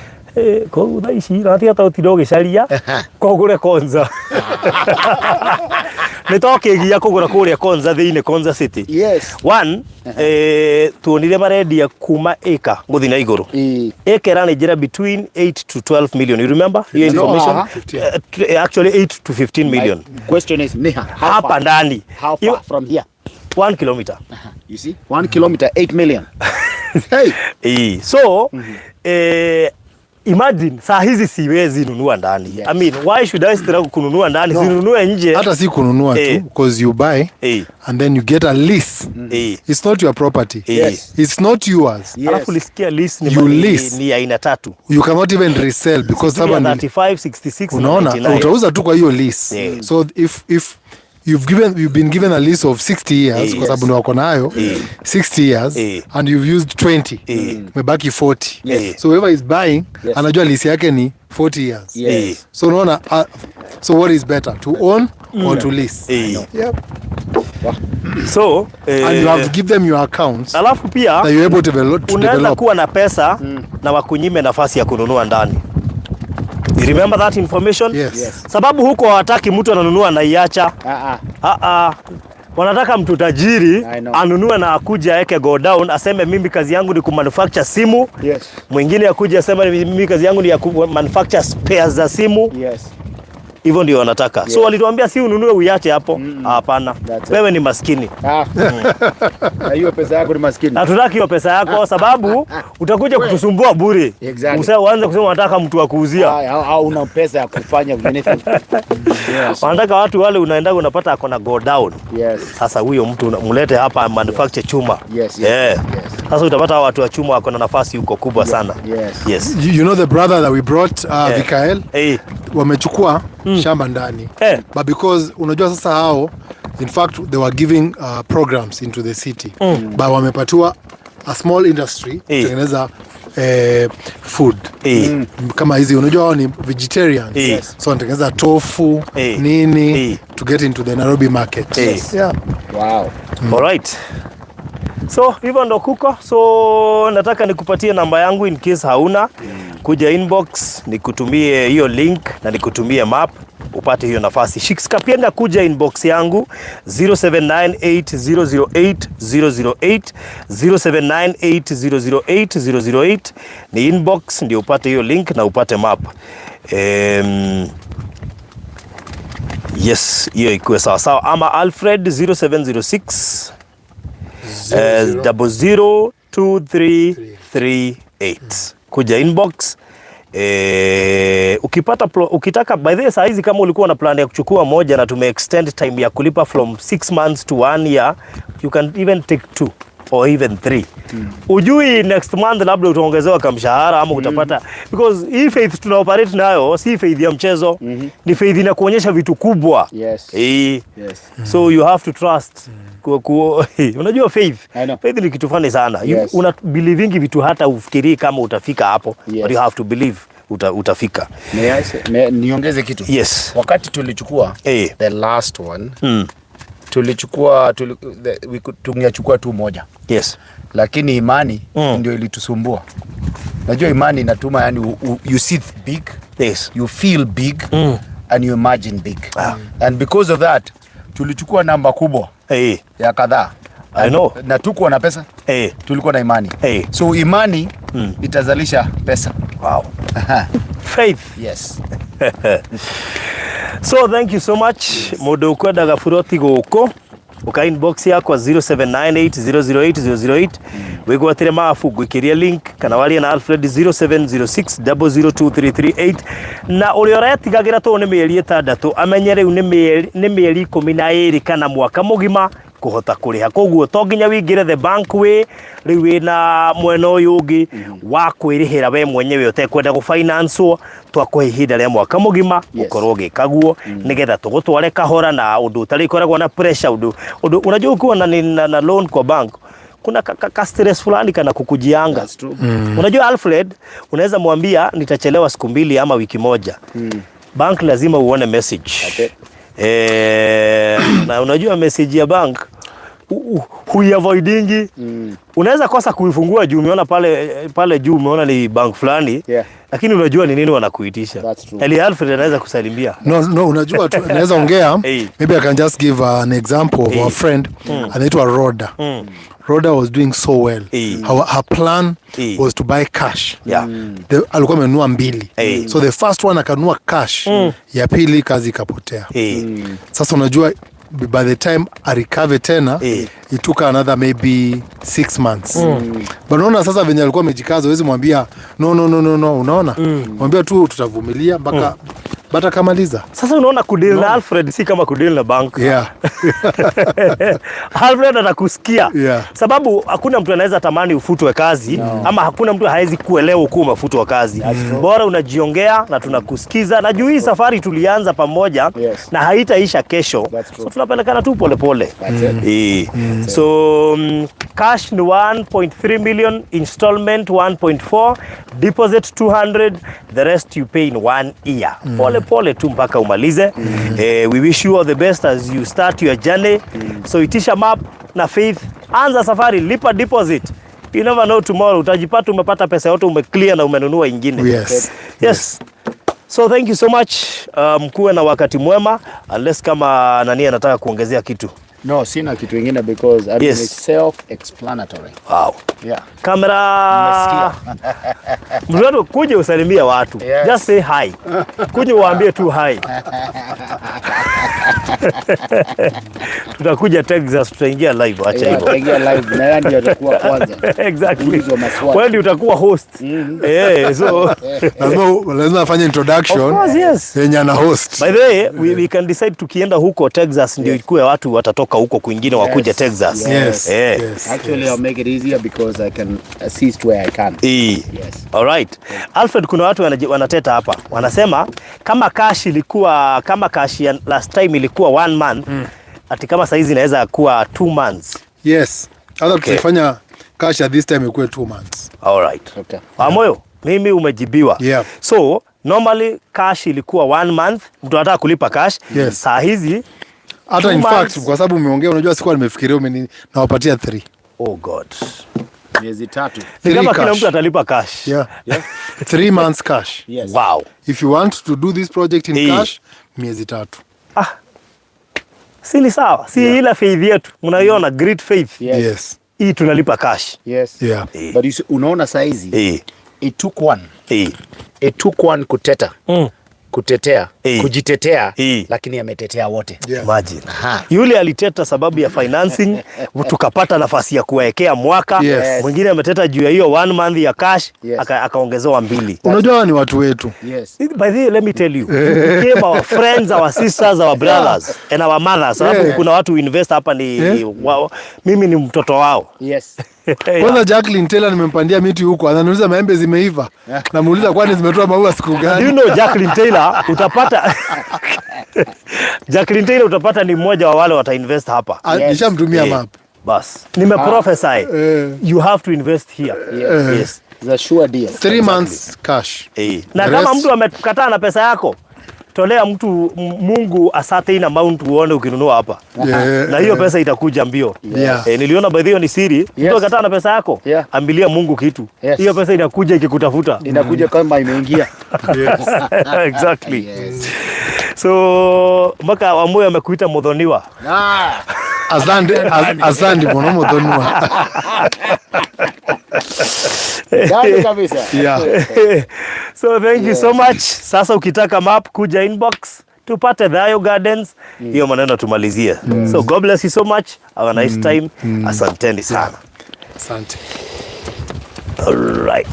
Koguo thaa ici ratiga ta ũtinda ũgĩcaria kogũre Konza, nĩ tokĩgia kũgũra kũrĩa Konza thĩinĩ, Konza City. One, tuonire marendia kuma ĩka gũthiĩ na igũrũ. Ĩka ĩranĩnjĩra between 8 to 12 million, you remember hiyo information? Aha. Actually 8 to 15 million. My question is, ni how hapa far? Ndani. How far from here? 1 kilometer. You see, 1 kilometer, 8 million. Hey. So imagine saa hizi siwezi nunua ndani. I mean, why should I struggle kununua ndani? Sinunue nje. Hata si kununua tu, because you buy and then you get a lease. It's not your property. It's not yours. Alafu lisikia lease ni, You lease. ni aina tatu. You cannot even resell because someone 35, 66 na unaona 99. Utauza tu kwa hiyo lease. So if you've been given a lease of 60 years, kwa sababu ni wako nayo 60 years, and you've used 20, umebaki 40. So whoever is buying anajua lease yake ni 40 years. So unaona, so what is better, to own or to lease? Yep. So And you have to give them your accounts alafu pia that you're able to unaweza develop. Kuwa na pesa na wakunyime nafasi ya kununua ndani. You remember that information? Yes. Yes. Sababu huko hawataki mtu ananunua na iacha. Ah, ah. Ah, ah. Wanataka mtu tajiri I know. anunue na akuje aeke godown, aseme mimi kazi yangu ni kumanufacture simu. Mwingine akuje aseme mimi kazi yangu ni ya kumanufacture spares za simu. Hivyo ndio wanataka. So walituambia si ununue uiache hapo. Hapana. That's it. Wewe ni maskini. Ah. Na hiyo pesa yako ni maskini. Hatutaki hiyo pesa yako sababu utakuja kutusumbua bure. Uanze kusema unataka mtu wa kuuzia. Ah, au una pesa ya kufanya anything. Yes. Wanataka watu wale unaenda unapata ako na godown. Sasa huyo mtu mlete hapa manufacture chuma. Sasa utapata hao watu wa chuma wako na nafasi huko kubwa sana. Yes. You know the brother that we brought, Vikael, wamechukua shamba ndani, but because unajua sasa hao, in fact they were giving programs into the city, but wamepatiwa a small industry kutengeneza food kama hizi, unajua hao ni vegetarians, so wanatengeneza tofu, nini, to get into the Nairobi market. Yeah. Wow. Alright. So hivyo ndo kuko. So nataka nikupatie namba yangu in case hauna. Kuja inbox nikutumie hiyo link na nikutumie map. Upate hiyo nafasi. Shiks Kapienga, kuja inbox yangu 0798008008, 0798008008 ni inbox, ndio upate hiyo link na upate map. Yes, hiyo ikuwe sawa sawa, ama Alfred 0706 002338, kuja inbox. Ukitaka, by the way, saa hizi kama ulikuwa na plan ya kuchukua moja na tume extend time ya kulipa from 6 months to 1 year, you can even take two or even three. Ujui next month labda utaongezewa kamshahara ama utapata, because hii faith tuna operate nayo si faith ya mchezo, ni faith inakuonyesha vitu kubwa. So you have to trust. Unajua faith, I know. faith ni kitu funny sana. Una believingi vitu hata ufikirii kama utafika hapo, but you have to believe utafika. Niongeze kitu. Yes. Wakati tulichukua the last one, tulichukua tungechukua tu moja, lakini imani ndio ilitusumbua. Najua imani inatuma, yani you see big, you feel big and you imagine big. And because of that tulichukua namba kubwa ya kadhaa. I know. Na tukuwa na pesa, tulikuwa na imani. So imani itazalisha pesa. Wow. Faith. Yes. So thank you so much. Mundu ukwendaga buroti guku, uka inbox yakwa 0798008008, wigwatire mabu, ngwikirie link, kana warie na Alfred 0706002338. Na uria ũretigagira to nĩ mĩeri 6, amenye rĩu nĩ mĩeri 12 kana mwaka mũgima kũhota kũrĩha. Koguo to nginya wingĩre the bank way, rĩu wĩna mwena ũyũ ũngĩ wa kwĩrĩhĩra we mwenyewe ũtekwenda gũfinancewo. Twakũhe ihinda rĩa mwaka mũgima ũkorwo ũgĩka guo, nĩgetha tũgũtware kahora na ũndũ ũtarĩkoragwo na pressure. Ũndũ unajua ukiwa na loan kwa bank kuna ka stress fulani kana kukujianga. That's true. Unajua Alfred unaweza mwambia nitachelewa siku 2 ama wiki 1. Bank lazima uone message. Na unajua message ya bank huiavoidingi. Unaweza kosa kuifungua juu umeona pale juu umeona ni bank fulani, lakini unajua ni nini wanakuitisha. That's true. Eli Alfred anaweza kusalimia. No, unajua tu, naweza ongea. Hey. Maybe I can just give an example of Hey. our friend anaitwa Rhoda. Rhoda was doing so well. Hey. Her plan Hey. was to buy cash. Alikuwa amenunua 2. Hey. So the first one akanunua cash. Ya pili kazi ikapotea. Hey. Sasa unajua by the time arecover tena, it took another maybe 6 months. But unaona sasa venye alikuwa amejikaza, huwezi mwambia no, no, no, no, no, unaona? Mwambia tu tutavumilia mpaka bata kamaliza. Sasa unaona kudeal na Alfred si kama kudeal na bank. Alfred atakusikia. Sababu hakuna mtu anaweza tamani ufutwe kazi, ama hakuna mtu haezi kuelewa ukiwa umefutwa kazi. Bora unajiongea na tunakusikiza. Na juu hii safari tulianza pamoja na haitaisha kesho. That's true. So tunapelekana tu pole pole. That's it. So cash ni 1.3 million, installment 1.4, deposit 200, the rest you pay in 1 year. Pole pole tu mpaka umalize. We wish you all the best as you start your journey. So itisha map na faith, anza safari, lipa deposit. You never know, tomorrow utajipata umepata pesa yote, umeclear na umenunua ingine. Yes. So thank you so much. Mkuwe na wakati mwema, unless kama nani anataka kuongezea kitu. No, sina kitu ingine because I mean, it's self-explanatory. Wow. Kamera. Mtu kuja usalimia watu. Just say hi. Kuja uambie tu hi. Tutakuja Texas, tutaingia live, acha hivyo. Tutaingia live na yeye ndiye atakuwa kwanza. Exactly. Ulizwa maswali. Wewe ndiye utakuwa host. So lazima afanye introduction. Of course, yes. Yenye ana host. By the way, we can decide tukienda huko Texas ndio ikue watu watatoka huko kwingine wakuje Texas. Actually, I'll make it easier because I can assist where I can. Yes. All right. Alfred, kuna watu wanateta hapa. Wanasema kama cash ilikuwa, kama cash ya last time ilikuwa 1 month, ati kama saizi inaweza kuwa 2 months. Yes. Hata tutaifanya cash at this time ikuwe 2 months. All right. Amoyo, mimi umejibiwa. So, normally cash ilikuwa 1 month, mtu anataka kulipa cash. Saa hizi hata two in fact, months. kwa sababu umeongea, unajua sikuwa nimefikiria, nawapatia 3. Oh God. Miezi 3. Ni Three kama kila cash. mtu atalipa cash. 3 months cash. Yes. Wow. If you want to do this project in cash, Miezi 3. Ah. Si ni sawa? Si ila faith yetu. Mnaiona great faith. Yes. Yes. Hii tunalipa cash. But you see, unaona saizi it took one. It took one kuteta. Kutetea, kujitetea, lakini ametetea wote. Imagine. Aha. Yule aliteta sababu ya financing, tukapata nafasi ya kuwaekea mwaka. Mwingine ameteta juu ya hiyo one month ya cash, akaongezewa 2. Unajua hawa ni watu wetu. By the way, let me tell you, we became our friends, our sisters, our brothers and our mothers. Sababu kuna watu invest hapa ni mimi ni mtoto wao. Kwanza Jacqueline Taylor nimempandia miti huko, ananiuliza maembe zimeiva. Namuuliza kwani zimetoa maua siku Do you gani? know Jacqueline Taylor utapata Jacqueline Taylor utapata ni mmoja wa wale wata invest hapa. Ah, nishamtumia map. Bas. Nime prophesy. You have to invest here. Yes. It's a sure deal. 3 months cash. Na The kama rest- mtu amekataa na pesa yako, tolea mtu Mungu a certain amount uone ukinunua hapa. Na hiyo pesa itakuja mbio. Niliona by the way ni siri. Mtu akataa na pesa yako, ambilia Mungu kitu. Hiyo pesa inakuja ikikutafuta. Inakuja kama imeingia. Exactly. So mpaka Wamuyu amekuita Muthoniwa. Asante, asante muno Muthoniwa. Ndani kabisa. So thank you so much. Sasa ukitaka map kuja inbox tupate Thayo Gardens. Hiyo maneno tumalizie. So God bless you so much. Have a nice time. Asanteni sana. Asante. All right.